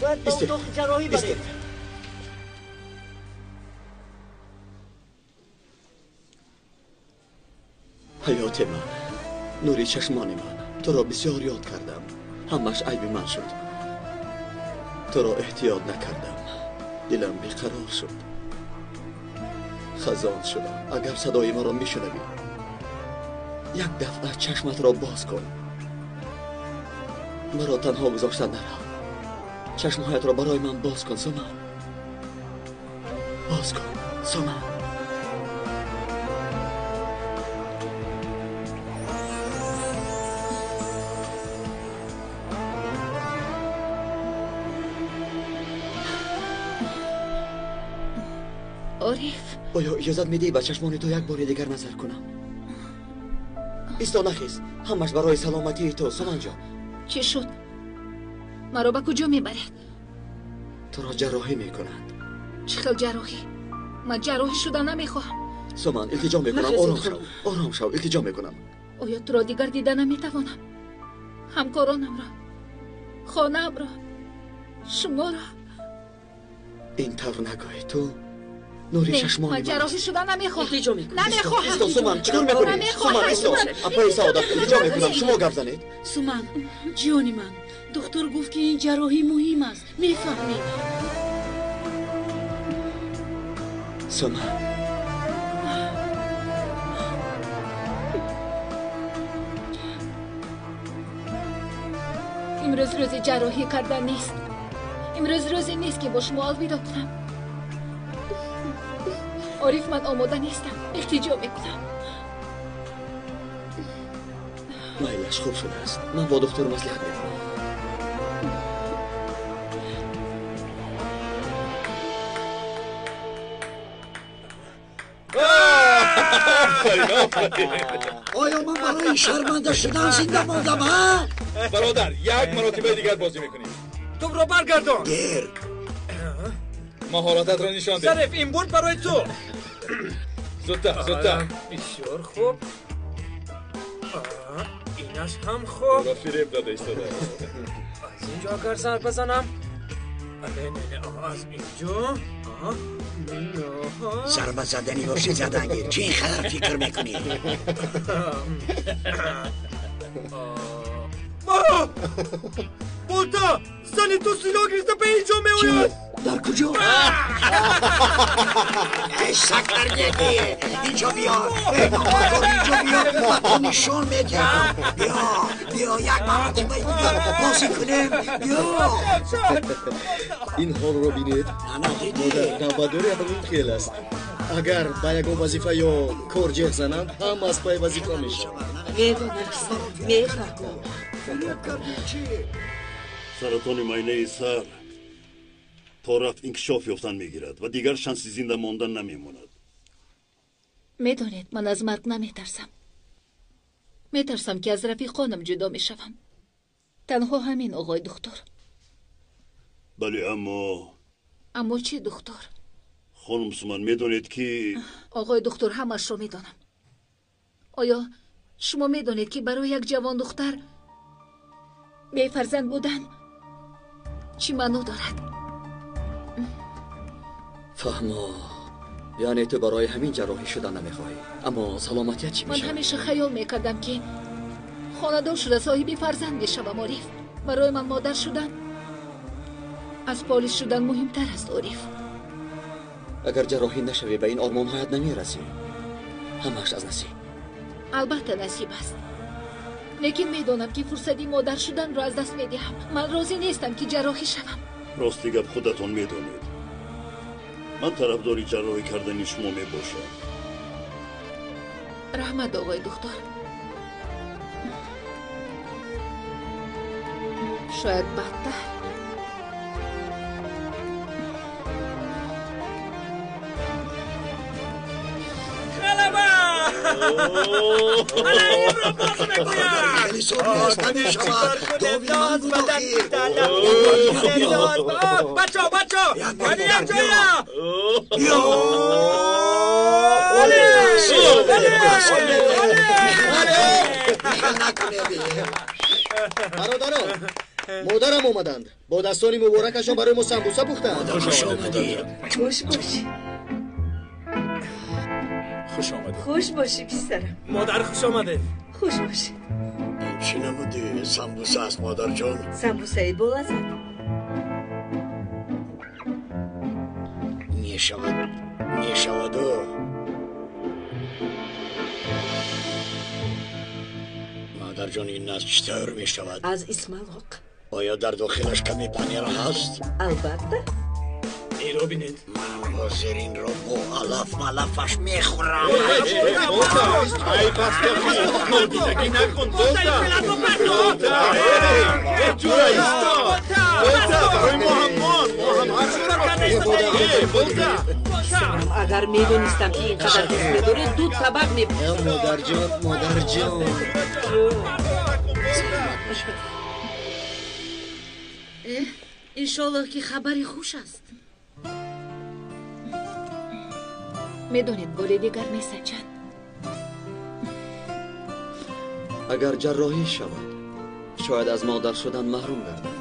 Бояд ба утоқи ҷарроҳӣ барем. Ҳаёти ман, нури чашмони ман, туро бисёр ёд кардам. Ҳамаш айби ман шуд. Туро эҳтиёт накардам. Дилам беқарор шуд. Хазон шудам. Агар садои маро мешунавӣ, як дафъа чашматро боз кун. Маро танҳо гузошта нарав. Чашмҳоятро барои ман боз кун, Суман. Боз кун, Суман. Ориф, оё иҷозат медиҳӣ ба чашмони ту як бори дигар назар кунам? Исто, нахез. Ҳамаш барои саломатии ту, Суманҷон. Чӣ шуд? Маро ба куҷо мебарад? Туро ҷарроҳӣ мекунанд. Чӣ хел ҷарроҳӣ? Ман ҷарроҳӣ шуда намехоҳам. Суман, илтиҷо мекунам, ором шав. Ором шав, илтиҷо мекунам. Оё туро дигар дида наметавонам? Ҳамкоронамро, хонаамро, шуморо. Ин тавр нагӯй. Ту Нури чашмони ман ҷарроҳӣ шуда намехоҳам. Илтиҷо мекунам. Намехоҳам. Исто, Суман, чӣ кор мекунӣ? Суман, исто. Апаи Саодат, илтиҷо мекунам, шумо гап занед. Суман, ҷони ман, духтур гуфт ки ин ҷарроҳӣ муҳим аст. Мефаҳмӣ? Суман. Имрӯз рӯзи ҷарроҳӣ кардан нест. Имрӯз рӯзе нест ки бо шумо алвидо кунам. Ориф, ман омода нестам. Илтиҷо мекунам. Майлаш, хуб шудааст. Ман бо духтур маслиҳат мекунам. Оё ман барои шарманда шудан зинда мондам, ҳа? Бародар, як маротибаи дигар бозӣ мекунем. Тӯбро баргардон. Гир. Маҳорататро нишон деҳ. Зариф, ин бурд барои ту. Зудтар, зудтар. Бисёр хуб. Инаш ҳам хуб. Ӯро фиреб дода истодааст. Аз инҷо агар зарба занам. Не, не, не, аз инҷо. Зарба задани бошӣ задан гир. Чӣ ин қадар фикр мекунӣ? Болта! Зани ту силоҳ гирифта ба инҷо меояд! Дар куҷо? Эй сактар неги! Инҷо биё! Эй номакор, инҷо биё! Ба ту нишон медиҳам! Биё! Биё як маротибаи дигар бозӣ кунем! Биё! Ин ҳолро бинед. Модар навбатдори ҳамин хел аст. Агар ба ягон вазифа ё кор ҷеғ зананд, ҳам аз пайи вазифа мешавад. Медонам, мефаҳмам. Саратони майнаи сар то рафт инкишоф ёфтан мегирад ва дигар шанси зинда мондан намемонад. Медонед, ман аз марг наметарсам. Метарсам ки аз рафиқонам ҷудо мешавам. Танҳо ҳамин, оғои духтур. Бале, аммо Аммо чӣ, духтур? Хонум Суман, медонед ки Оғои духтур, ҳамашро медонам. Оё шумо медонед ки барои як ҷавон духтар бефарзанд будан чӣ маъно дорад? Фаҳмо, яъне ту барои ҳамин ҷарроҳӣ шудан намехоҳӣ. Аммо саломатият чӣ Ман мешавад? ҳамеша хаёл мекардам ки хонадор шуда соҳиби фарзанд мешавам, Ориф. Барои ман модар шудан аз полис шудан муҳимтар аст, Ориф. Агар ҷарроҳӣ нашавӣ, ба ин ормонҳоят намерасӣ. Ҳамааш аз насиб. Албатта насиб аст. Лекин медонам ки фурсати модар шуданро аз даст медиҳам. Ман розӣ нестам ки ҷарроҳӣ шавам. Рости гап, худатон медонед, ман тарафдори ҷарроҳӣ кардани шумо мебошам. Раҳмат, оғои духтур. Шояд бадтар. Ғалаба! Ана инро боз мекунам! Хеле соби аст, намешавад. Дови ман буд охир. Бачо, бачо! Яъне якҷоя! Биё! Бародарон, модарам омаданд. Бо дастони муборакашон барои мо самбуса пухтанд. Хуш омадӣ. Хуш бошӣ. Хуш омадед. Хуш бошӣ, писарам. Модар, хуш омадед. Хуш бошӣ. Чӣ намуди самбуса аст, модарҷон? Самбусаи болаззат. Мешавад, мешаваду. Модарҷон, ин аз чӣ тавр мешавад? Аз исмалоқ. Оё дар дохилаш каме панир ҳаст? Албатта. Инро бинед. Ман ҳозир инро бо алаф малафаш мехӯрам. Ай, пастохи, нодидагӣ накун, Болта! Болта! Ҷура, исто! Болта, барои мо ҳам мон! Мо ҳам ҳар Болта! Писарам, агар медонистам ки ин қадар дӯст медорӣ, ду табақ мепухтам. Модарҷон, модарҷон. Иншоллоҳ ки хабари хуш аст. Медонед, бори дигар месанҷанд. Агар ҷарроҳӣ шавад, шояд аз модар шудан маҳрум гардад.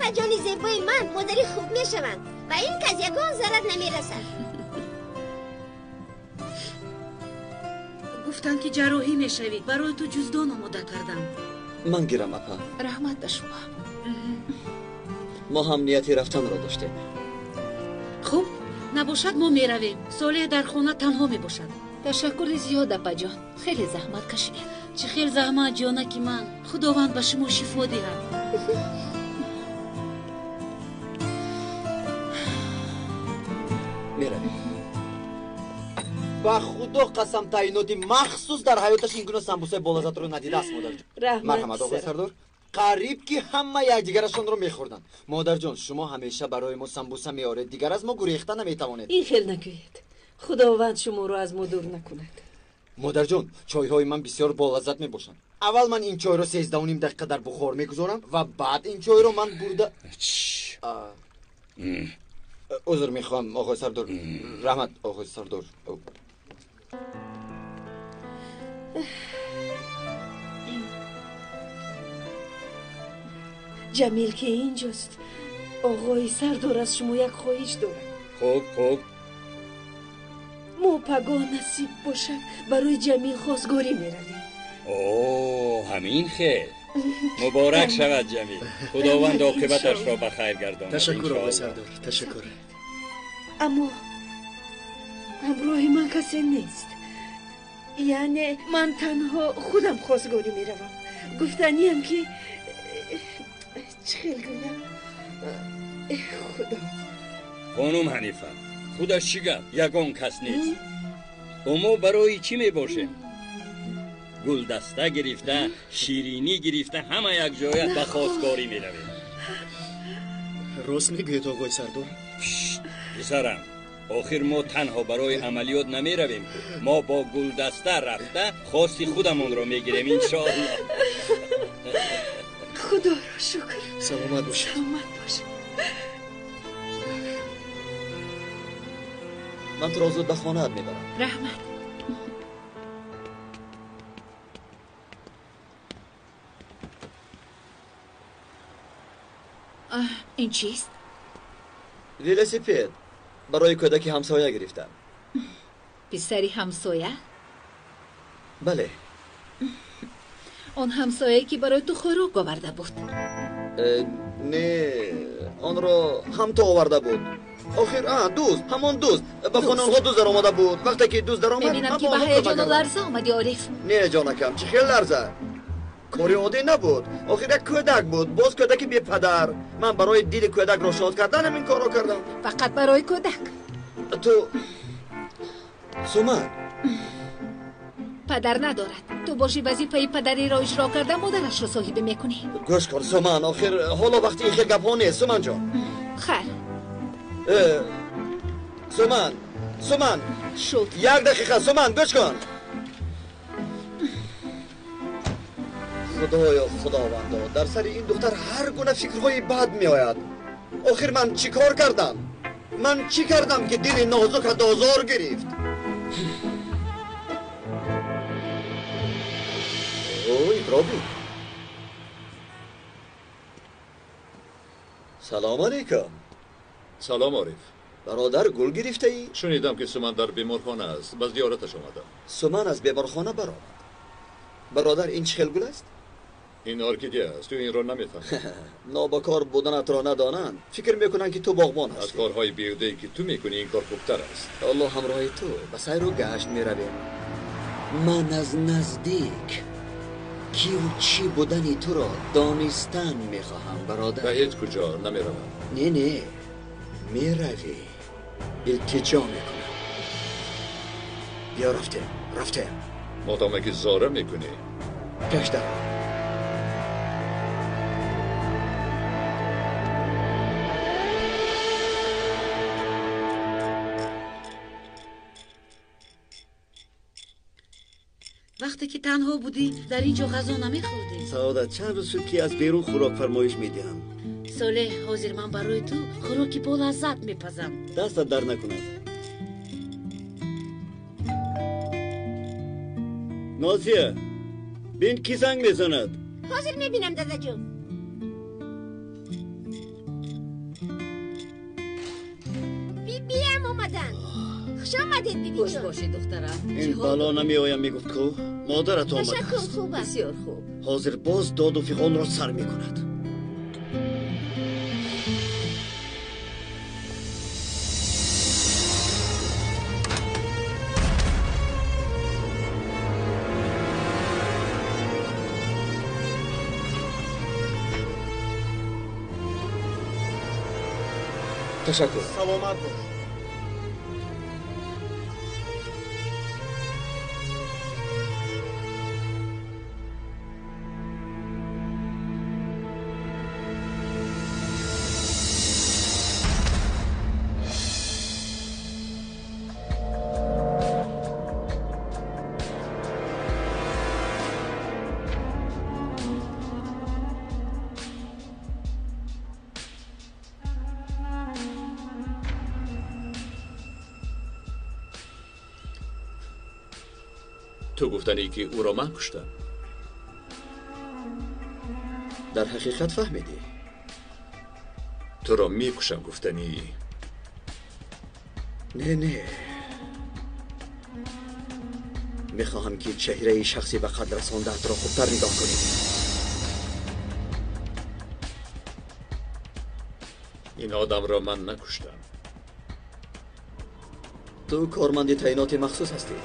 Апаҷони зебои ман модари хуб мешаванд. Ба ин кас ягон зарар намерасад. Гуфтанд ки ҷарроҳӣ мешавӣ. Барои ту ҷуздон омода кардам. Ман гирам, апа. Раҳмат ба шумо. Мо ҳам нияти рафтанро доштем. Хуб, набошад мо меравем. Солеҳ дар хона танҳо мебошад. Ташаккури зиёд, апаҷон. Хеле заҳмат кашидед. Чӣ хел заҳмат, ҷонаки ман. Худованд ба шумо шифо диҳад. Меравем. Ба худо қасам, таъиноти махсус дар ҳаёташ ин гуна самбусаи болаззатро надидааст, модарҷон. Марҳамат, оғои сардор. Қариб ки ҳама якдигарашонро мехӯрданд. Модарҷон, шумо ҳамеша барои мо самбуса меоред, дигар аз мо гурехта наметавонед. Ин хел нагӯед. Худованд шуморо аз мо дур накунад. Модарҷон, чойҳои ман бисёр болаззат мебошанд. Аввал ман ин чойро 13.5 дақиқа дар бухор мегузорам ва баъд ин чойро ман бурда. Узр мехоҳам, оғои сардор. Раҳмат, оғои сардор. Ҷамил ки инҷост. Оғои сардор аз шумо як хоҳиш дорад. Хуб, хуб. Мо пагоҳ насиб бошад барои Ҷамил хостгорӣ меравем. О, ҳамин хел. Муборак шавад, Ҷамил. Худованд оқибаташро ба хайр гардонад. Ташаккур, оғои сардор, ташаккур. Аммо ҳамроҳи ман касе нест. Яъне ман танҳо худам хостгорӣ меравам. Гуфтаниям ки чӣ хел гӯям? Э худо. Хонум Ҳанифа, худаш чӣ гап? Ягон кас нест. Мо барои чӣ мебошем? Гулдаста гирифта, ширинӣ гирифта, ҳама якҷоя ба хостгорӣ меравем. Рост мегӯед, оғои сардор? Писарам, охир мо танҳо барои амалиёт намеравем. Мо бо гулдаста рафта хости худамонро мегирем, иншоаллоҳ. Худоро шукр. Саломат бошед. Саломат бошед. Ман туро зуд ба хонаат мебарам. Раҳмат. Ин чист? Велосипед. Барои кӯдаки ҳамсоя гирифтам. Писари ҳамсоя? Бале. Он ҳамсояе ки барои ту хӯрок оварда буд? Не, онро ҳам ту оварда буд. Охир, дузд, ҳамон дузд. Ба хонаи онҳо дузд даромада буд. Вақте ки дузд даромад, мебинам ки ба ҳаяҷону ларза омадӣ, Ориф. Не, ҷонакам, чӣ хел ларза? Кори оддӣ набуд. Охир як кӯдак буд, боз кӯдаки бепадар. Ман барои дили кӯдакро шод кардан ин корро кардам. Фақат барои кӯдак. Ту Суман падар надорад. Ту боши вазифаи падариро иҷро карда модарашро соҳибӣ мекунӣ. Гӯш кун, Суман, охир ҳоло вақти ин хел гапҳо нест, Суманҷон. Хайр. Суман, Суман. Шуд. Як дақиқа, Суман, гӯш кун. Худоё, худовандо, дар сари ин духтар ҳар гуна фикрҳои бад меояд. Охир ман чӣ кор кардам? Ман чӣ кардам ки дили нозукат озор гирифт? Ой, Робин. Салом алейкум. Салом, Ориф. Бародар, гул гирифтаӣ? Шунидам ки Суман дар беморхона аст. Ба зиёраташ омадам. Суман аз беморхона баромад. Бародар, ин чӣ хел гул аст? Ин орхидея аст, ту инро намефаҳмӣ. Нобакор буданатро надонанд, фикр мекунанд ки ту боғбон ҳастӣ. Аз корҳои беҳудае ки ту мекунӣ ин кор хубтар аст. Аллоҳ ҳамроҳи ту, ба сайру гашт меравем. Ман аз наздик киву чӣ будани туро донистан мехоҳам, бародар. Ба ҳеҷ куҷо намеравам. Не, не, меравӣ. Илтиҷо мекунам. Биё, рафтем, рафтем. Модоме ки зора мекунӣ. Пеш даро. Вақте ки танҳо будӣ, дар ин ҷо ғазо намехӯрдӣ. Саодат, чанд рӯз шуд ки аз берун хӯрок фармоиш медиҳам. Солеҳ, ҳозир ман барои ту хӯроки болаззат мепазам. Дастат дар накунад. Нозия, бин ки занг мезанад. Ҳозир мебинам, дадаҷон. омадед бибиҷон. Хуш бошед духтарам. Ин бало намеоям мегуфт ку модарат омадааст. Ташаккур, хуб аст. Бисёр хуб. Ҳозир боз доду фиғонро сар мекунад. Ташаккур. Саломат бош. Ту гуфтанӣ ки ӯро ман куштам. Дар ҳақиқат фаҳмидӣ? Туро мекушам гуфтанӣ. Не, не. Мехоҳам ки чеҳраи шахси ба қадр расондаатро хубтар нигоҳ кунӣ. Ин одамро ман накуштам. Ту корманди таъиноти махсус ҳастӣ.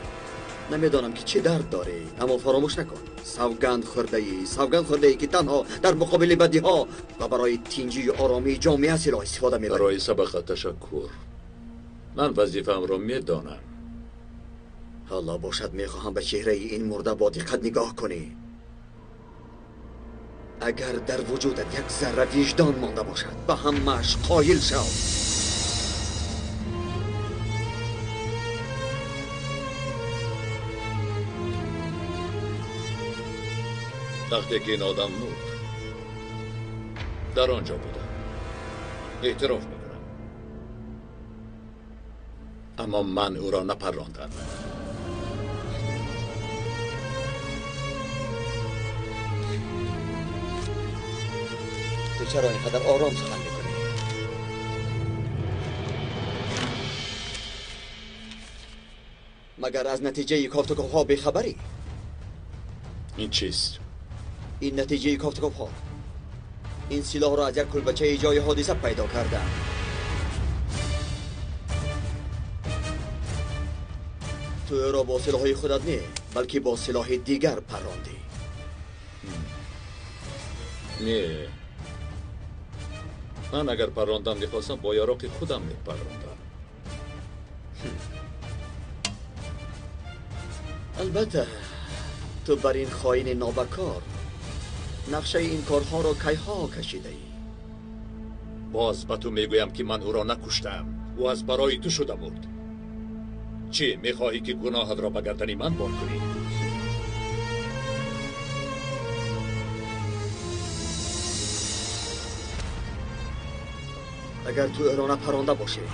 Намедонам ки чӣ дард дорӣ, аммо фаромӯш накун. Савганд хӯрдаӣ, савганд хӯрдаӣ ки танҳо дар муқобили бадиҳо ва барои тинҷию оромии ҷомеа силоҳ истифода мебарӣ. Барои сабақа ташаккур. Ман вазифаамро медонам. Ҳоло бошад мехоҳам ба чеҳраи ин мурда бо диққат нигоҳ кунӣ. Агар дар вуҷудат як зарра виҷдон монда бошад, ба ҳамааш қоил шав. Вақте ки ин одам мурд, дар он ҷо будам. Эътироф мекунам. Аммо ман ӯро напаррондам. Ту чаро ин қадар ором сухан мекунӣ? Магар аз натиҷаи кофтуковҳо бехабарӣ? Ин чист? Ин натиҷаи кофтуковҳо. Ин силоҳро аз як кулбачаи ҷои ҳодиса пайдо кардам. Ту ӯро бо силоҳи худат не, балки бо силоҳи дигар паррондӣ. Не. Ман агар паррондам мехостам, бо яроқи худам мепаррондам. Албатта, ту бар ин хоини нобакор нақшаи ин корҳоро кайҳо кашидаӣ. Боз ба ту мегӯям ки ман ӯро накуштам. Ӯ аз барои ту шуда мурд. Чӣ мехоҳӣ ки гуноҳатро ба гардани ман бор кунӣ? Агар ту ӯро напаронда бошӣ,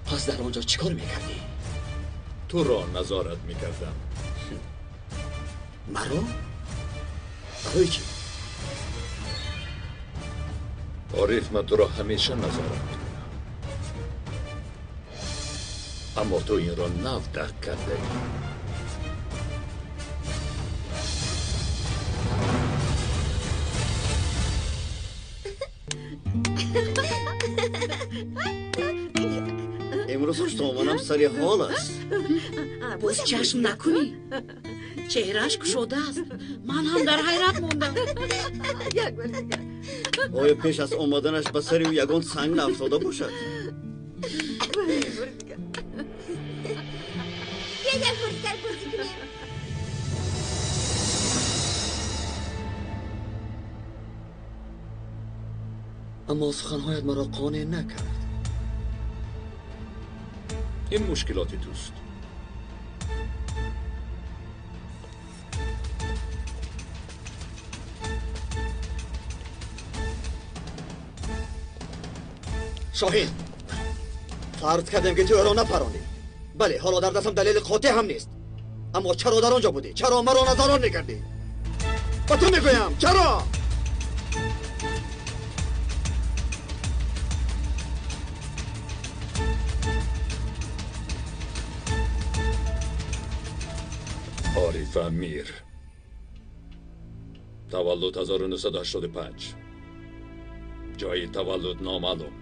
пас дар он ҷо чӣ кор мекардӣ? Туро назорат мекардам. Маро? Барои чӣ? Ориф, ман туро ҳамеша назорат мекунам. Аммо ту инро нав дарк кардаӣ. Имрӯз хуштоманам сари ҳол аст. Боз чашм накунӣ. Чеҳрааш кушода аст. Ман ҳам дар ҳайрат мондам. Оё пеш аз омаданаш ба сари ӯ ягон санг наафтода бошад? Аммо суханҳоят маро қонеъ накард. Ин мушкилоти туст. Шоҳин, фарз кардем ки ту ӯро напарондӣ. Бале, ҳоло дар дастам далели қотеъ ҳам нест. Аммо чаро дар он ҷо будӣ? Чаро маро назорат мекардӣ? Ба ту мегӯям, чаро? Ориф Амир, таваллуд 1985, ҷои таваллуд номаълум.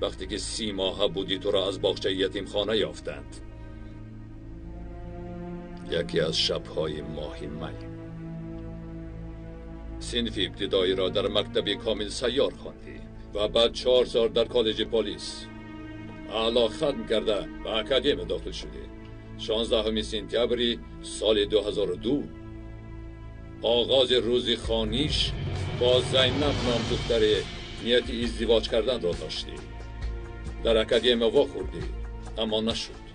Вақте ки 30 моҳа будӣ, туро аз боғчаи ятимхона ёфтанд. Яке аз шабҳои моҳи май. Синфи ибтидоиро дар мактаби Комил Сайёр хондӣ ва баъд 4 сол дар коллеҷи полис аъло хатм карда ба академия дохил шудӣ. 16 сентябри соли 2002 оғози рӯзи хониш бо Зайнаб ном духтаре нияти издивоҷ карданро доштӣ. Дар академия вохӯрдӣ, аммо нашуд.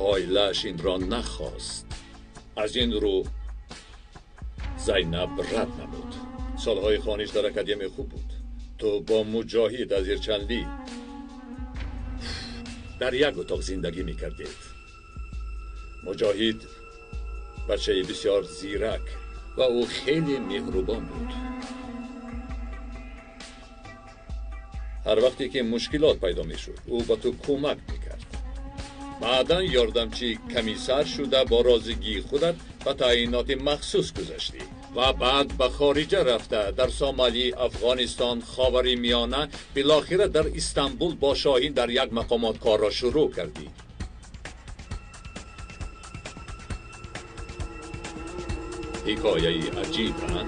Оилааш инро нахост. Аз ин рӯ Зайнаб рад намуд. Солҳои хониш дар академия хуб буд. Ту бо Муҷоҳид аз Ирчанлӣ дар як утоқ зиндагӣ мекардед. Муҷоҳид бачаи бисёр зирак ва ӯ хеле меҳрубон буд. Ҳар вақте ки мушкилот пайдо мешуд, ӯ ба ту кӯмак мекард. Баъдан ёрдамчии комиссар шуда бо розигии худат ба таъиноти махсус гузаштӣ ва баъд ба хориҷа рафта дар Сомалӣ, Афғонистон, Ховари Миёна, билохира дар Истанбул бо Шоҳин дар як мақомот корро шурӯъ кардӣ. Ҳикояи аҷиб, а?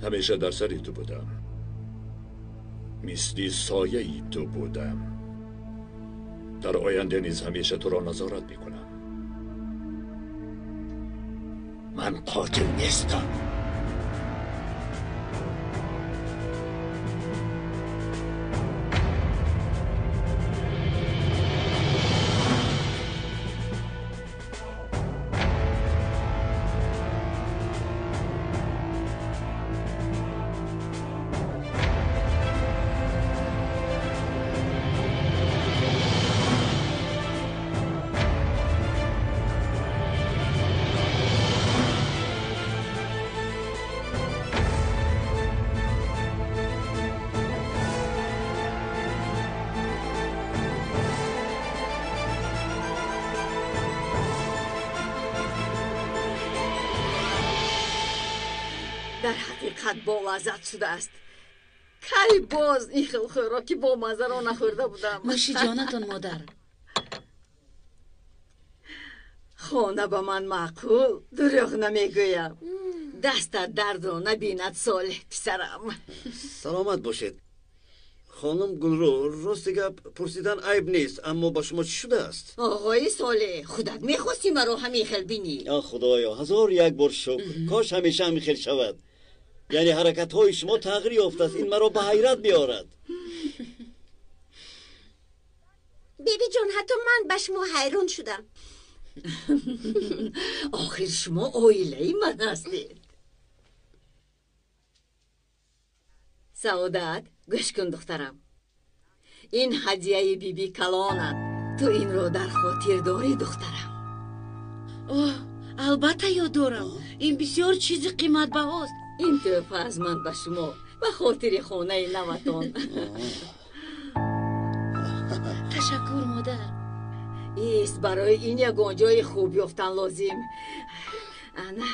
ҳамеша дар сари ту будам, мисли сояи ту будам. Дар оянда низ ҳамеша туро назорат мекунам. Ман қотил нестам. Дар ҳақиқат бо лаззат шудааст. Кай боз ин хел хӯроки бо маззаро нахӯрда будам. Нӯши ҷонатон, модар. Хона ба ман маъқул, дурӯғ намегӯям. Дастат дардро набинад, Солеҳ писарам. Саломат бошед. Хонум Гулрӯ, рости гап пурсидан айб нест, аммо ба шумо чӣ шудааст? Оғои Солеҳ, худат мехости маро ҳамин хел бинӣ. А худоё, 1001 бор шукр. Кош ҳамеша ҳамин хел шавад. Яъне ҳаракатҳои шумо тағйир ёфтааст. Ин маро ба ҳайрат меорад. Бибиҷон, ҳатто ман ба шумо ҳайрон шудам. Охир шумо оилаи ман ҳастед. Саодат, гӯш кун, духтарам. Ин ҳадияи биби калонат. Ту инро дар хотир дорӣ, духтарам? Оҳ, албатта ёд дорам. Ин бисёр чизи қиматбаҳост. Ин тӯҳфа аз ман ба шумо ба хотири хонаи наватон. Ташаккур, модар. Ист, барои ин ягон ҷои хуб ёфтан лозим. Ана,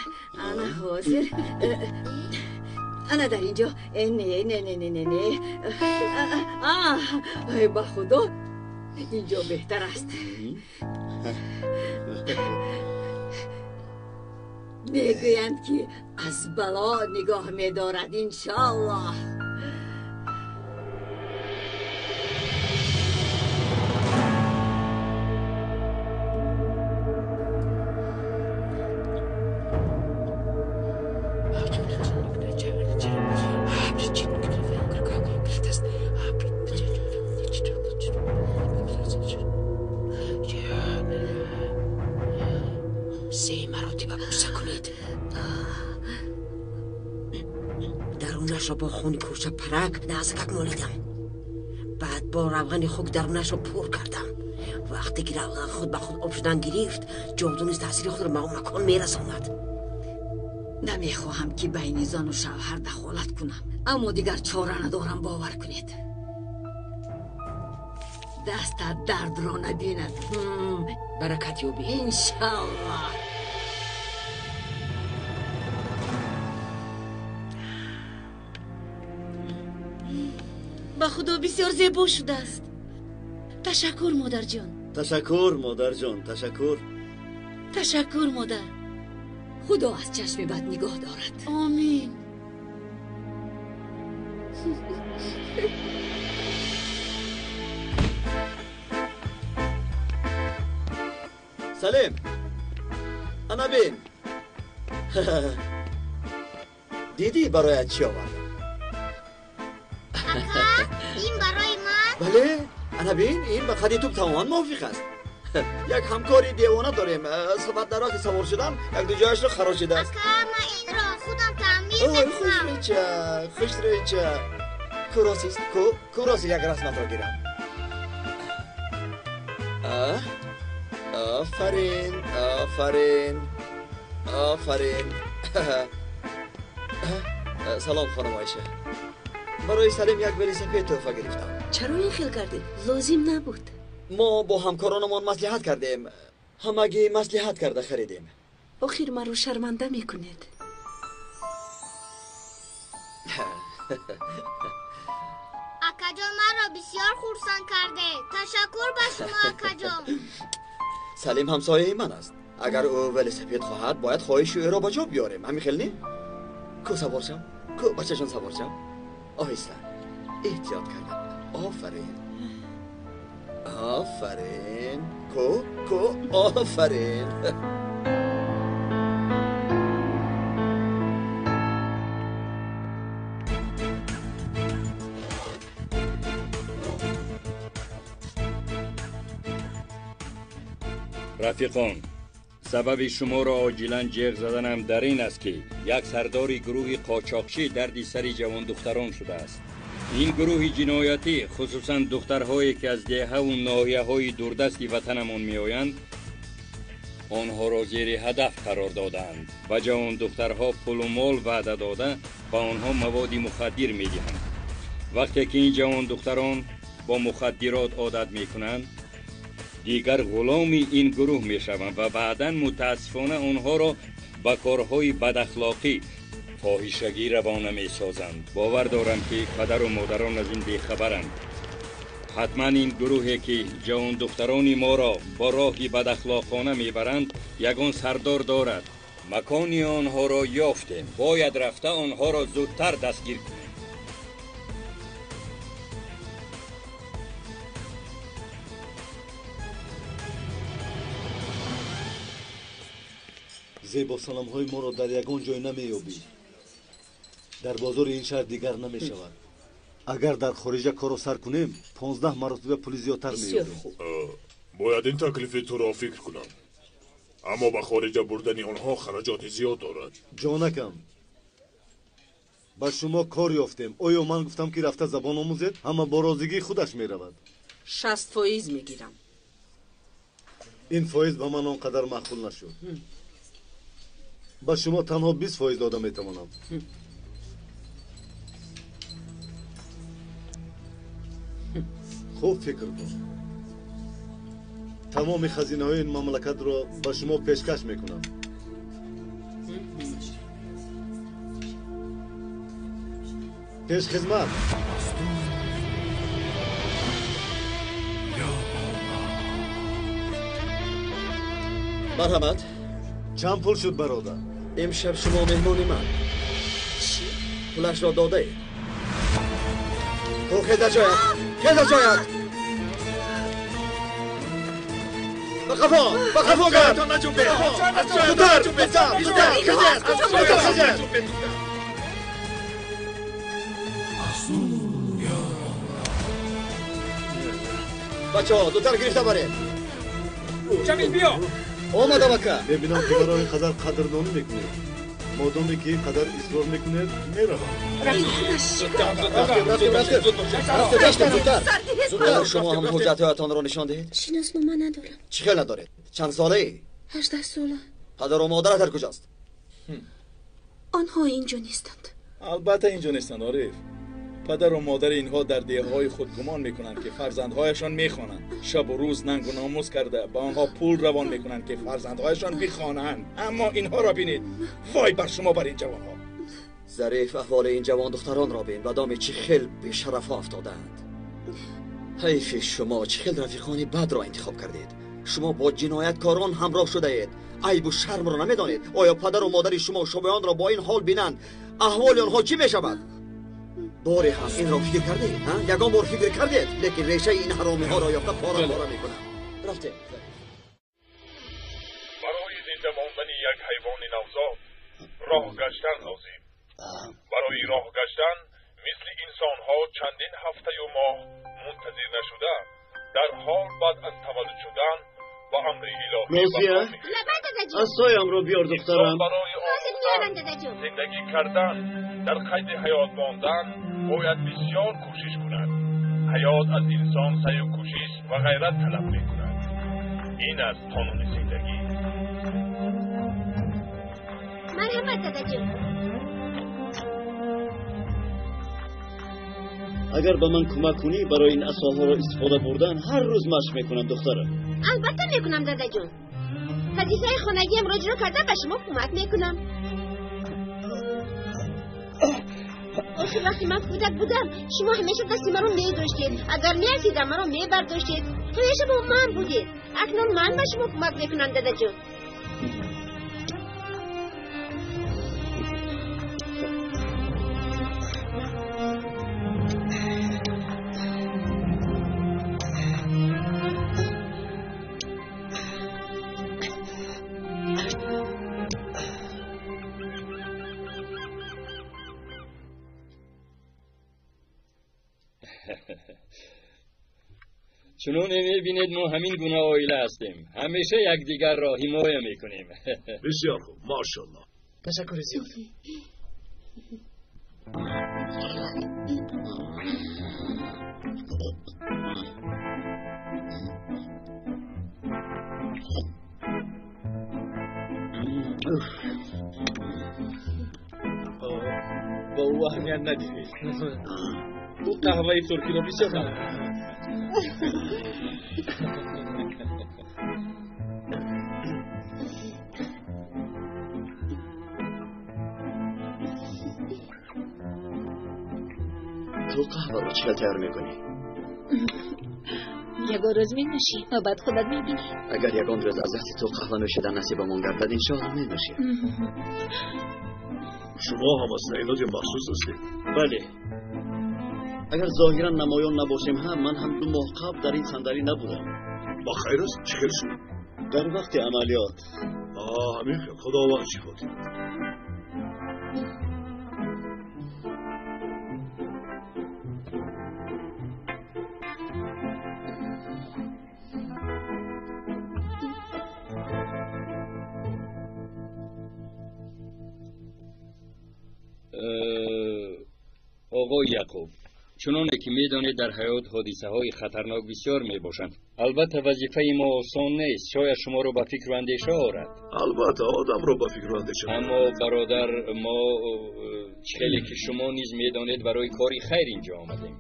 ана ҳозир. Ана дар ин ҷо. Не, не, не, не, не, не. Ба худо, ин ҷо беҳтар аст. Мегӯянд, ки аз бало нигоҳ медорад, иншоаллоҳ. Дарунашро бо хуни кӯрча парак нағзакак молидам. Баъд бо равғани хук дарунашро пур кардам. Вақте ки равған худ ба худ об шудан гирифт, ҷоду низ таъсири худро ба он макон мерасонад. Намехоҳам ки байни зану шавҳар дахолат кунам, аммо дигар чора надорам, бовар кунед. Дастат дардро набинад. Баракат ёбӣ. Иншаллоҳ. Ба худо бисёр зебо шудааст. Ташаккур, модарҷон. Ташаккур, модарҷон, ташаккур. Ташаккур, модар. Худо аз чашми бад нигоҳ дорад. Омин. Салим, ана бин. Дидӣ бароят чӣ овардам? Ака, ин барои ман? Бале, ана бин, ин ба қади ту тамоман мувофиқ аст. Як ҳамкори девона дорем. Сабат дар роҳи савор шудан як ду ҷояшро харошидааст. Ака, ман инро худам таъмир мекунам. Хушрӯйча, хушрӯйча. Кӯросист, ку, кӯроси як расматро гирам. Офарин, офарин, офарин. Салом, хонум Оиша. Барои Салим як велосипед тӯҳфа гирифтам. Чаро ин хел кардед? Лозим набуд. Мо бо ҳамкоронамон маслиҳат кардем. Ҳамагӣ маслиҳат карда харидем. Охир маро шарманда мекунед. Акаҷон, маро бисёр хурсанд кардед. Ташаккур ба шумо, акаҷон. Салим ҳамсояи ман аст. Агар ӯ велосипед хоҳад, бояд хоҳиши ӯро ба ҷо биёрем. Ҳамин хел не? Ку савор шав, ку бачаҷон савор шав. Оҳиста, эҳтиёт кардам. Офарин, офарин, ку, ку, офарин. Рафиқон, сабаби шуморо оҷилан ҷеғ заданам дар ин аст, ки як сардори гурӯҳи қочоқчӣ дарди сари ҷавондухтарон шудааст. Ин гурӯҳи ҷиноятӣ, хусусан духтарҳое ки аз деҳаву ноҳияҳои дурдасти ватанамон меоянд, онҳоро зери ҳадаф қарор додаанд. Ба ҷавондухтарҳо пулу мол ваъда дода, ба онҳо маводи мухаддир медиҳанд. Вақте ки ин ҷавондухтарон бо мухаддирот одат мекунанд, дигар ғуломи ин гурӯҳ мешаванд ва баъдан мутаассифона онҳоро ба корҳои бадахлоқӣ, фоҳишагӣ равона месозанд. Бовар дорам, ки падару модарон аз ин бехабаранд. Ҳатман ин гурӯҳе ки ҷавондухтарони моро бо роҳи бадахлоқона мебаранд, ягон сардор дорад. Макони онҳоро ёфтем. Бояд рафта онҳоро зудтар дастгир кунем. Зебо санамҳои моро дар ягон ҷой намеёбӣ. Дар бозори ин шаҳр дигар намешавад. Агар дар хориҷа корро сар кунем, 15 маротиба пули зиёдтар меёбем. Бояд ин таклифи туро фикр кунам. Аммо ба хориҷа бурдани онҳо хараҷоти зиёд дорад. Ҷонакам, ба шумо кор ёфтем. Оё ман гуфтам, ки рафта забон омӯзед? Ҳама бо розигии худаш меравад. 60% мегирам. Ин фоиз ба ман он қадар маъқул нашуд. Ба шумо танҳо 20% дода метавонам. Хуб фикр кун. Тамоми хазинаҳои ин мамлакатро ба шумо пешкаш мекунам. Пешхизмат. Марҳамат. Чанд пул шуд, бародар? Имшаб шумо меҳмони ман. Чӣ? Пулашро додаед. Ту хеза ҷоят, хеза ҷоят. Ба қафо, ба қафо гард. Зудтар, зудтар, зудтар, зудтар хезед. Бачаҳо, зудтар гирифта баред. Ҷамил, биё. Омадам ака. Мебинам ки маро ин қадар қадрдонӣ мекунед. Модоме ки ин қадар исрор мекунед, меравам. Зудтар. Шумо ҳам ҳуҷҷатҳоятонро нишон диҳед. Шиноснома надорам. Чӣ хел надоред? Чанд солаӣ? 18 сола. Падару модарат дар куҷост? Онҳо инҷо нестанд. Албатта инҷо нестанд, Ориф. Падару модари инҳо дар деҳаҳои худ гумон мекунанд, ки фарзандҳояшон мехонанд. Шабу рӯз нангу номус карда ба онҳо пул равон мекунанд, ки фарзандҳояшон бихонанд. Аммо инҳоро бинед. Вой бар шумо, бар ин ҷавонҳо. Зариф, аҳволи ин ҷавон духтаронро бин. Ба доми чӣ хел бешарафҳо афтодаанд. Ҳайфи шумо, чӣ хел рафиқони бадро интихоб кардед. Шумо бо ҷинояткорон ҳамроҳ шудаед. Айбу шармро намедонед. Оё падару модари шумо шумоёнро бо ин ҳол бинанд, аҳволи онҳо чӣ мешавад? Боре ҳам инро фикр кардед? Ягон бор фикр кардед? Лекин решаи ин ҳаромиҳоро ёфта пора пора мекунам. Рафтем. Барои зинда мондани як ҳайвони навзод роҳ гаштан лозим. Барои роҳ гаштан мисли инсонҳо чандин ҳафтаю моҳ мунтазир нашуда, дар ҳол баъд аз таваллуд шудан ба амри илоҳӣ. Нозия, асоямро биёр, духтарам. Барои зиндагӣ кардан, дар қайди ҳаёт мондан бояд бисёр кӯшиш кунад. Ҳаёт аз инсон саъю кӯшиш ва ғайрат талаб мекунад. Ин аст қонуни зиндагӣ. Марҳамат, дадаҷон. Агар ба ман кӯмак кунӣ барои ин асоҳоро истифода бурдан, ҳар рӯз машқ мекунам, духтарам. Албатта мекунам, дадаҷон. Вазифаи хонагиамро иҷро карда ба шумо кӯмак мекунам. Охир вақте ман кӯдак будам, шумо ҳамеша дасти маро медоштед. Агар меафтидам, маро мебардоштед. Ҳамеша бо ман будед. Акнун ман ба шумо кӯмак мекунам, дадаҷон. Чуноне мебинед, мо ҳамин гуна оила ҳастем. Ҳамеша якдигарро ҳимоя мекунем. Бисёр хуб, машаллоҳ. Ташаккури зиёд. Ба ӯ аҳамият надиҳед. Ӯ қаҳваи туркиро бисёр намекунад. Ту қаҳваро чӣ хел тайёр мекунӣ? Ягон рӯз менӯшӣ ва баъд худат мебинӣ. Агар ягон рӯз аз дасти ту қаҳва нӯшидан насибамон гардад, иншоалло менӯшем. Шумо ҳам аз таъиноти махсус ҳастед? Бале. Агар зоҳиран намоён набошем ҳам, ман ҳам 2 моҳ қабл дар ин сандалӣ набудам. Ба хайр аст? Чӣ хел шуд? Дар вақти амалиёт. Ҳамин хел. Худованд шифо диҳад. Оғои Яқуб, чуноне ки медонед, дар ҳаёт ҳодисаҳои хатарнок бисёр мебошанд. Албатта вазифаи мо осон нест, шояд шуморо ба фикру андеша орад. Албатта одамро ба фикру андеша. Аммо бародар, мо хеле ки шумо низ медонед, барои кори хайр инҷо омадем.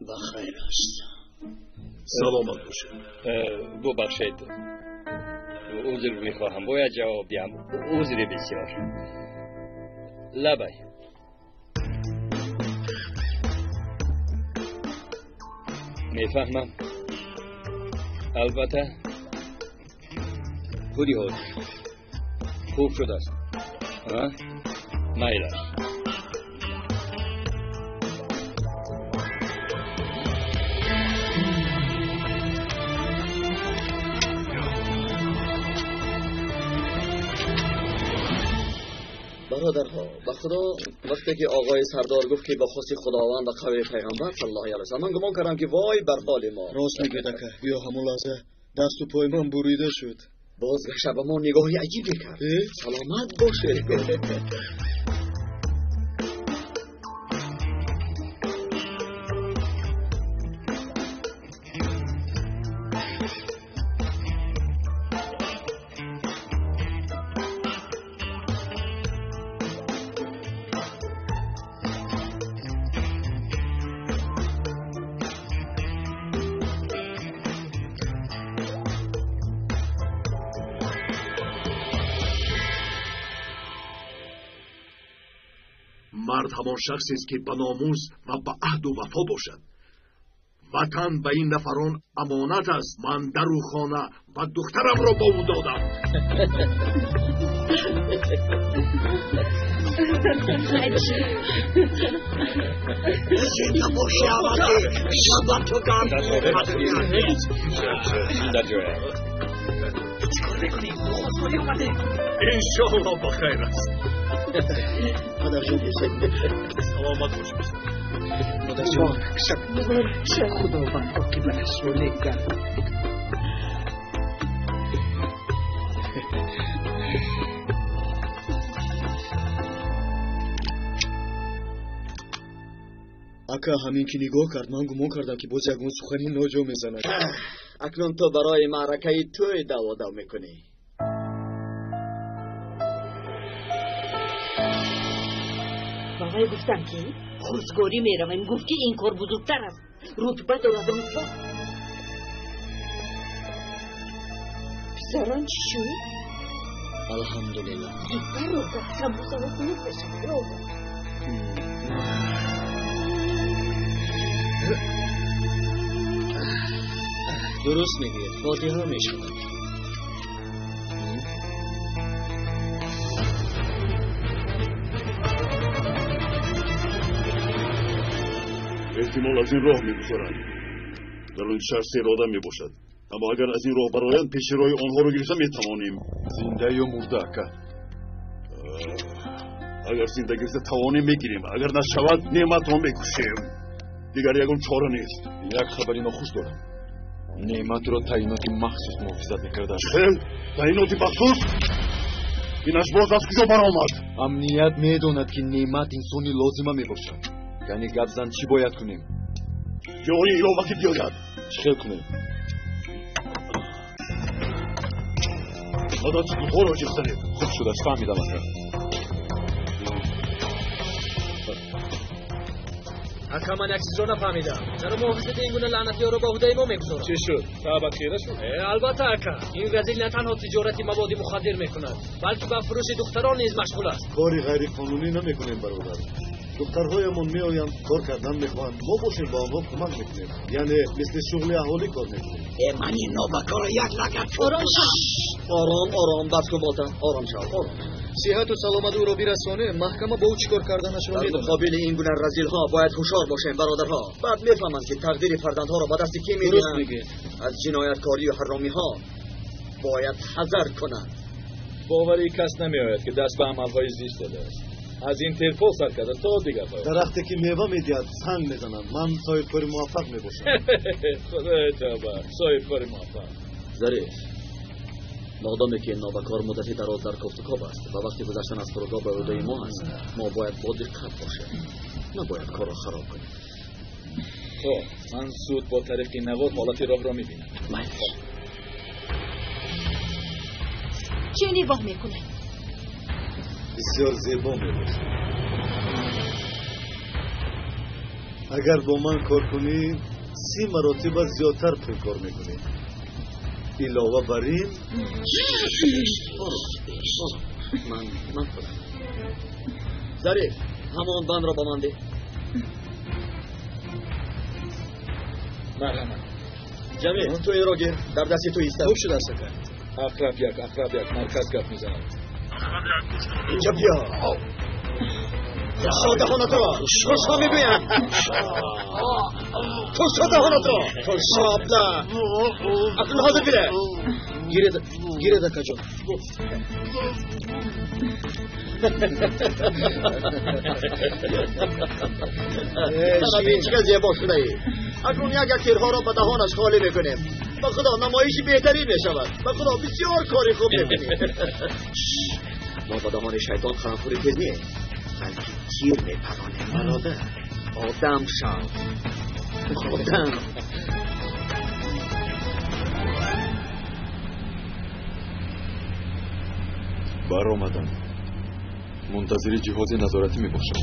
Ба хайр аст. Саломат бошед. Бубахшед, узр мехоҳам, бояд ҷавоб диҳам. Узри бисёр. Лабай. Мефаҳмам. Албатта худи ҳозир хуб шудааст. Майлаш. Бародарҳо, ба Худо вақте ки оғои сардор гуфт ки бо хости Худованд ва қавли пайғамбар саллаллоҳу алайҳи васаллам, ман гумон кардам ки вой бар ҳоли мо. Рост мегӯед ака, ё ҳамон лаҳза дасту пои ман бурида шуд. Бозгашта ба мо нигоҳи аҷибе кард. Саломат бошед. Мард ҳамон шахсест ки ба номус ва ба аҳду вафо бошад. Ватан ба ин нафарон амонат аст. Ман дару хона ва духтарамро ба ӯ додам. Зинда боши, амаки, шабам ту гам. Дар ҷоя. Чӣ кор мекунӣ? Хостгорӣ омадем. Иншоалло ба хайр аст. Падарҷон, саломат бош писар. Модарҷон, Худованд оқибаташро нек гардонад. Ака, ҳамин ки нигоҳ кард, ман гумон кардам ки боз ягон сухани ноҷо мезанад. Акнун ту барои маъракаи тӯй даводав мекунӣ. Ба вай гуфтам ки хостгорӣ меравем. Гуфт ки ин кор бузургтар аст, рутба дорад, рутба. Писарон чӣ шуд? Алҳамдулиллоҳ. Зудтар роҳ, самбусаҳо хунук мешавад. Роҳ. Дуруст мегӯяд, фотиҳа мешавад. Эҳтимол аз ин роҳ мегузаранд. Дар он шаҳр сер одам мебошад. Аммо агар аз ин роҳ бароянд, пеши роҳи онҳоро гирифта метавонем. Зинда ё мурда, ака? Агар зинда гирифта тавонем, мегирем. Агар нашавад, Неъматро мекушем. Дигар ягон чора нест. Як хабари нохуш дорам. Неъматро таъиноти махсус муҳофизат мекарданд. Чӣ? Таъиноти махсус? Инаш боз аз куҷо баромад? Амният медонад ки Неъмат инсони лозима мебошад. Яъне гап зан, чӣ бояд кунем? Ҷои иловакӣ биёяд. Чӣ хел кунем? Мотоциклҳоро ҷиғ занед. Хуб шудааст, фаҳмидам ака. Ака, ман як чизро нафаҳмидам. Чаро муҳофизати ин гуна лаънатиёро ба уҳдаи мо мегузоранд? Чӣ шуд? Таъба хира шуд? Албатта ака, ин разил на танҳо тиҷорати маводи мухаддир мекунад, балки ба фурӯши духтарон низ машғул аст. Кори ғайриқонунӣ намекунем, бародар. Духтарҳоямон меоянд, кор кардан мехоҳанд. Мо бошем ба онҳо кӯмак мекунем. Яъне мисли шуғли аҳолӣ кор мекунем. Ман ин нобакорро як лагад. Ором шав. Ором, ором, бас кун болта. Ором шав, ором. Сиҳату саломат ӯро бирасонем, маҳкама бо ӯ чӣ кор карданашро Дар медонад. муқобили ин гуна разилҳо бояд ҳушёр бошем, бародарҳо. Баъд мефаҳманд ки тақдири фарзандҳоро ба дасти кӣ Дуруст медиҳанд. мегӯед. Аз ҷинояткорию ҳаромиҳо бояд ҳазар кунанд. Боварии кас намеояд ки даст ба амалҳои зишт задааст. Аз Интерпол сар карда то дигарҳо. Дарахте ки мева медиҳад, санг мезананд. Ман соҳибкори муваффақ мебошам. Худои тавба, соҳибкори муваффақ. Зариф, модоме ки нобакор муддати дароз дар кофтукоб аст ва вақти гузаштан аз фурудгоҳ ба ӯҳдаи мо аст, мо бояд бо диққат бошем. Набояд корро хароб кунем. Хоб, ман зуд бо тариқи навор ҳолати роҳро мебинам. Чӣ нигоҳ мекунед? Бисёр зебо мебошад. Агар бо ман кор кунӣ, 30 маротиба зиёдтар пул кор мекунӣ. Илова бар ин, Ором, ором. Ман худам. Зариф, ҳамон бандро ба ман деҳ. Марҳамат. Ҷамил, ту инро гир, дар дасти ту истад. Хуб шудааст, ака. Ақраб як, ақраб як, марказ гап мезанад. Инҷа биё. Кушо даҳонатро, кушо мегӯям. Кушо даҳонатро, кушо абла. Акнун ҳозир бире. Гиред, гиред, акаҷон. Бин, чӣ қадр зебо шудаӣ. Акнун як як тирҳоро ба даҳонаш холӣ мекунем. Ба худо, намоиши беҳтарин мешавад. Ба худо, бисёр кори хуб мекунем. Мо ба даҳони шайтон қаламфури тез не, балки тир мепаронем, бародар. Одам шав, одам. Баромадам. Мунтазири ҷиҳози назоратӣ мебошам.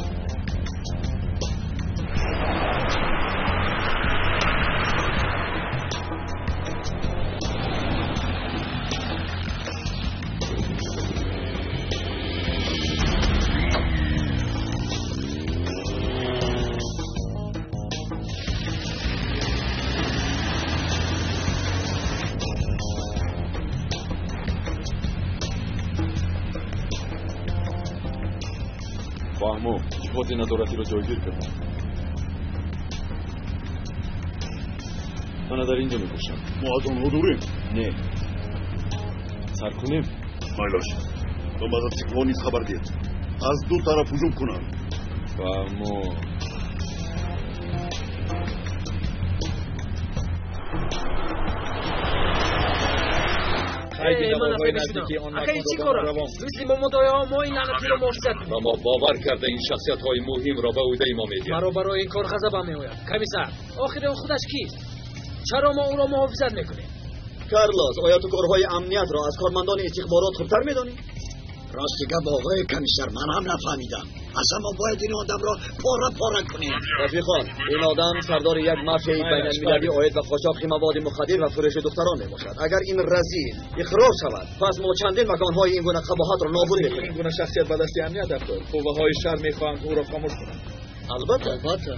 Фаҳмо, ҷиҳози назоратиро ҷойгир кардам. Мана дар ин ҷо мебошам. Мо аз онҳо дурем? Не. Сар кунем? Майлош, ба мототсиклҳо низ хабар диҳед. Аз ду тараф ҳуҷум кунанд. Фаҳмо. Мисли момодояҳо мо ин лаънатиро муҳофизат кунем. Ва мо бовар карда ин шахсиятҳои муҳимро ба ӯҳдаи мо медиҳанд. Маро барои ин кор ғазабам меояд. Комиссар, охир он худаш кист? Чаро мо ӯро муҳофизат мекунем? Карлос, оё ту корҳои амниятро аз кормандони истихборот хубтар медонӣ? Рости гап, оғои комиссар, ман ҳам нафаҳмидам. Аслан мо бояд ин одамро пора пора кунем. Рафиқон, ин одам сардори як мафияи байналмилалӣ оид ба қочоқи маводи мухаддир ва фурӯши духтарон мебошад. Агар ин разил иқрор шавад, пас мо чандин маконҳои ин гуна қабоҳатро нобуд мекунем. Ин гуна шахсият ба дасти амният афтод. Қувваҳои шаҳр мехоҳанд ӯро хомӯш кунанд. Албатта, албатта.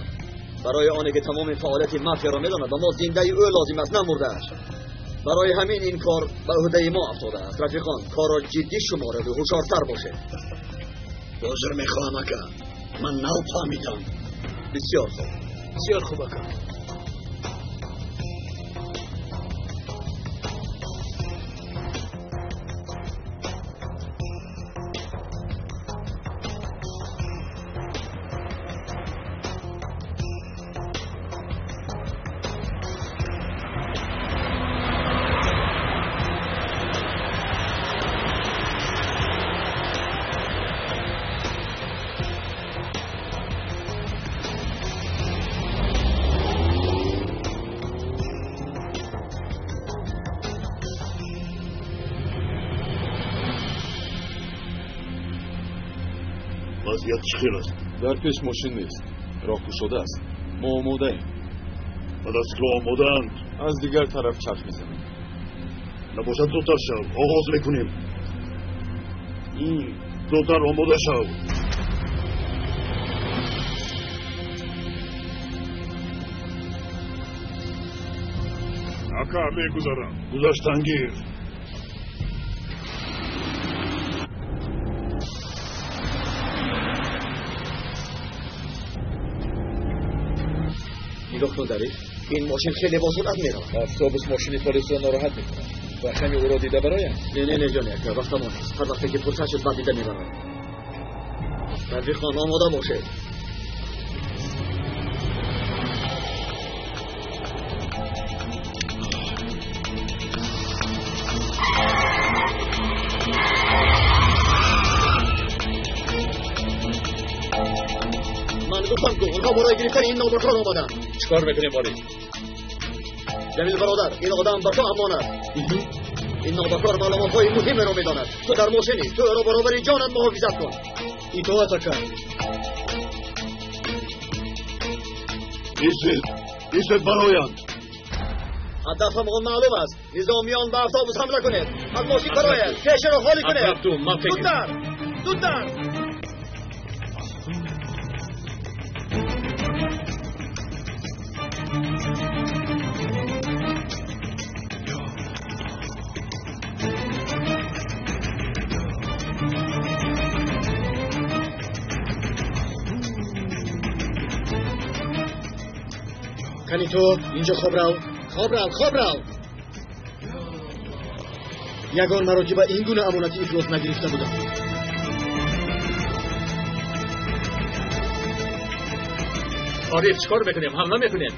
Барои оне ки тамоми фаъолияти мафияро медонад, ба мо зиндаи ӯ лозим аст, на мурдааш. Барои ҳамин ин кор ба ӯҳдаи мо афтодааст. Рафиқон, корро ҷиддӣ шумореду ҳушёртар бошед. Узр мехоҳам, ака, ман нав фаҳмидам. Бисёр хуб. Бисёр хуб, ака. Вазъият чӣ хел аст? Дар пеш мошин нест, роҳ кушода аст. Мо омодаем. Мототсиклҳо омодаанд? Аз дигар тараф чарх мезанем. Набошад, зудтар шав, оғоз мекунем. Зудтар омода шав. Ака, мегузарам. Гузаштан гир. Нигоҳ кун, Зариф, ин мошин хеле бо суръат меравад. Автобус мошини полисро нороҳат мекунад. Рақами ӯро дида бароям? Не, не, не, ҷони ака, вақтамон нест. Ҳар вақте ки фурсат шуд, баъд дида мебарам. Рафиқон, омода бошед. Ман гуфтам, ку онҳо барои гирифтани ин нобакор омаданд. Чӣ кор мекунем, Борис? Ҷамил бародар, ин одам ба ту амонат. Ин нобакор маълумотҳои муҳимеро медонад. Ту дар мошинӣ, ту ӯро баробари ҷонат муҳофизат кун. Итоат, ака. Истед, истед, бароянд. Ҳадафам он маълум аст. Низомиён, ба автобус ҳамла кунед. Аз мошин барояд, пешаро холӣ кунед. Зудтар, зудтар. Кани, ту инҷо хоб рав, хоб рав, хоб рав. Ягон маротиба ин гуна амонати ифлос нагирифта будам. Ориф, чикор мекунем? Ҳамла мекунем?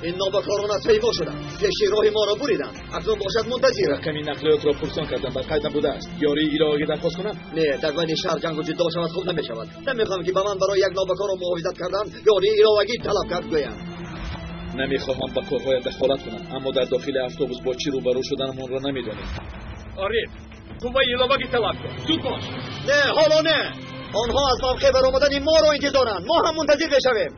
Ин нобакорон аз пай мо шуданд, пеши роҳи моро буриданд. Акнун бошад мунтазир. Рақами нақлиётро пурсон кардам, бар қайд набудааст. Ёрии иловагӣ дархост кунам? Не, дар байни шаҳр ҷангу ҷиддол шавад, хуб намешавад. Намехоҳам ки ба ман барои як нобакорро муҳофизат кардан ёрии иловагӣ талаб кард гӯянд. Намехоҳам ба корҳоят дахолат кунам, аммо дар дохили автобус бо чӣ рӯбарӯ шуданамонро намедонем. Ориф, қувваи иловагӣ талаб кун, зуд бош. Не, ҳоло не. Онҳо аз мавқеъ баромадани моро интизоранд. Мо ҳам мунтазир мешавем.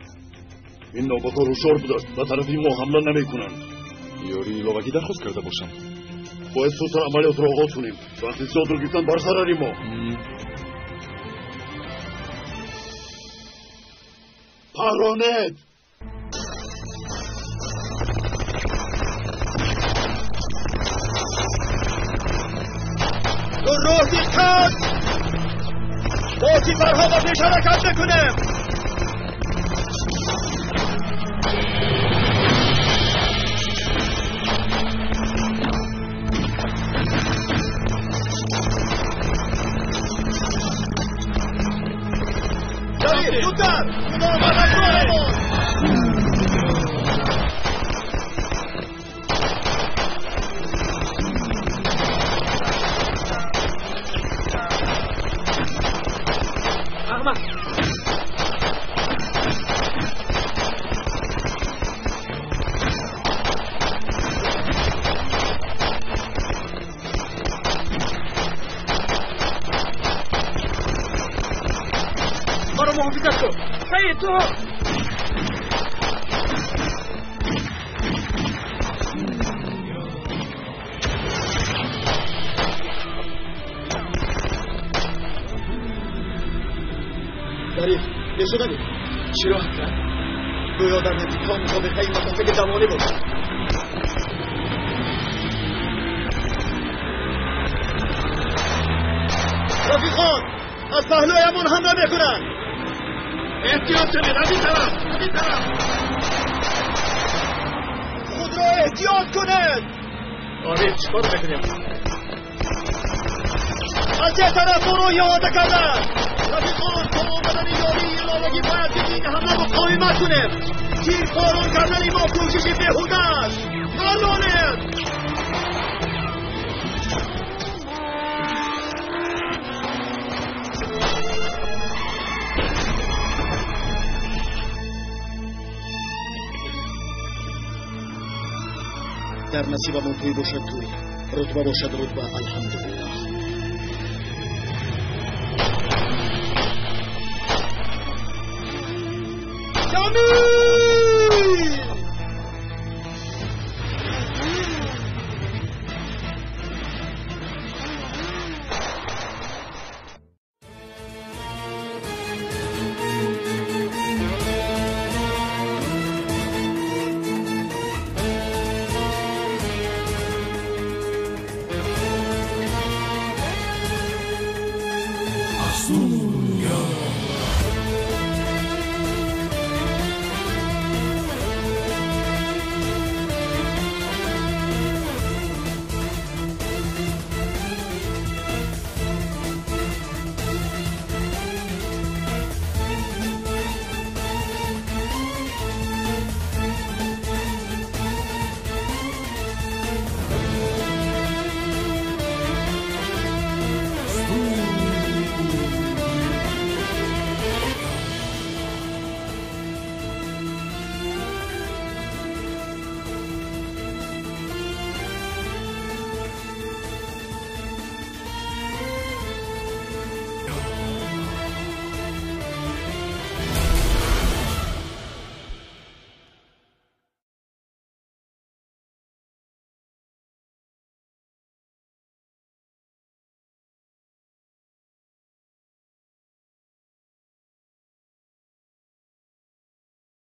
Ин нобакор ҳушёр будааст, ба тарафи мо ҳамла намекунанд. Ёрии иловагӣ дархост карда бошам. Бояд зудтар амалиётро оғоз кунем. Вақти зиёдро гирифтан бар зарари мо. Паронед! گروه دقت! با سیپرها با پیش حرکت بکنیم. زودتر! خدا مددگارمان! احمد، маро муҳофизат кун. Саид, ту Дариф, нешудани? Чиро ҳаккат? Гӯё дар наздикон мусобиқаи масофаи давонӣ бошад. Рафиқон, аз паҳлӯямон ҳамла мекунанд. Эҳтиёт шавед, аз ин тараф, аз ин тараф. Худро эҳтиёт кунед. Ориф, чикор мекунем? Аз як тараф моро иҳота карданд. Рафиқон, то омадани ёрии иловагӣ бояд бидуни ҳамла муқовимат кунем. Тирпорон кардани мо кӯшиши беҳуда аст. Парронед! Дар насибамон тӯй бошад тӯй, рутба бошад рутба, алҳамдулиллоҳ. Ҷамил! Azul.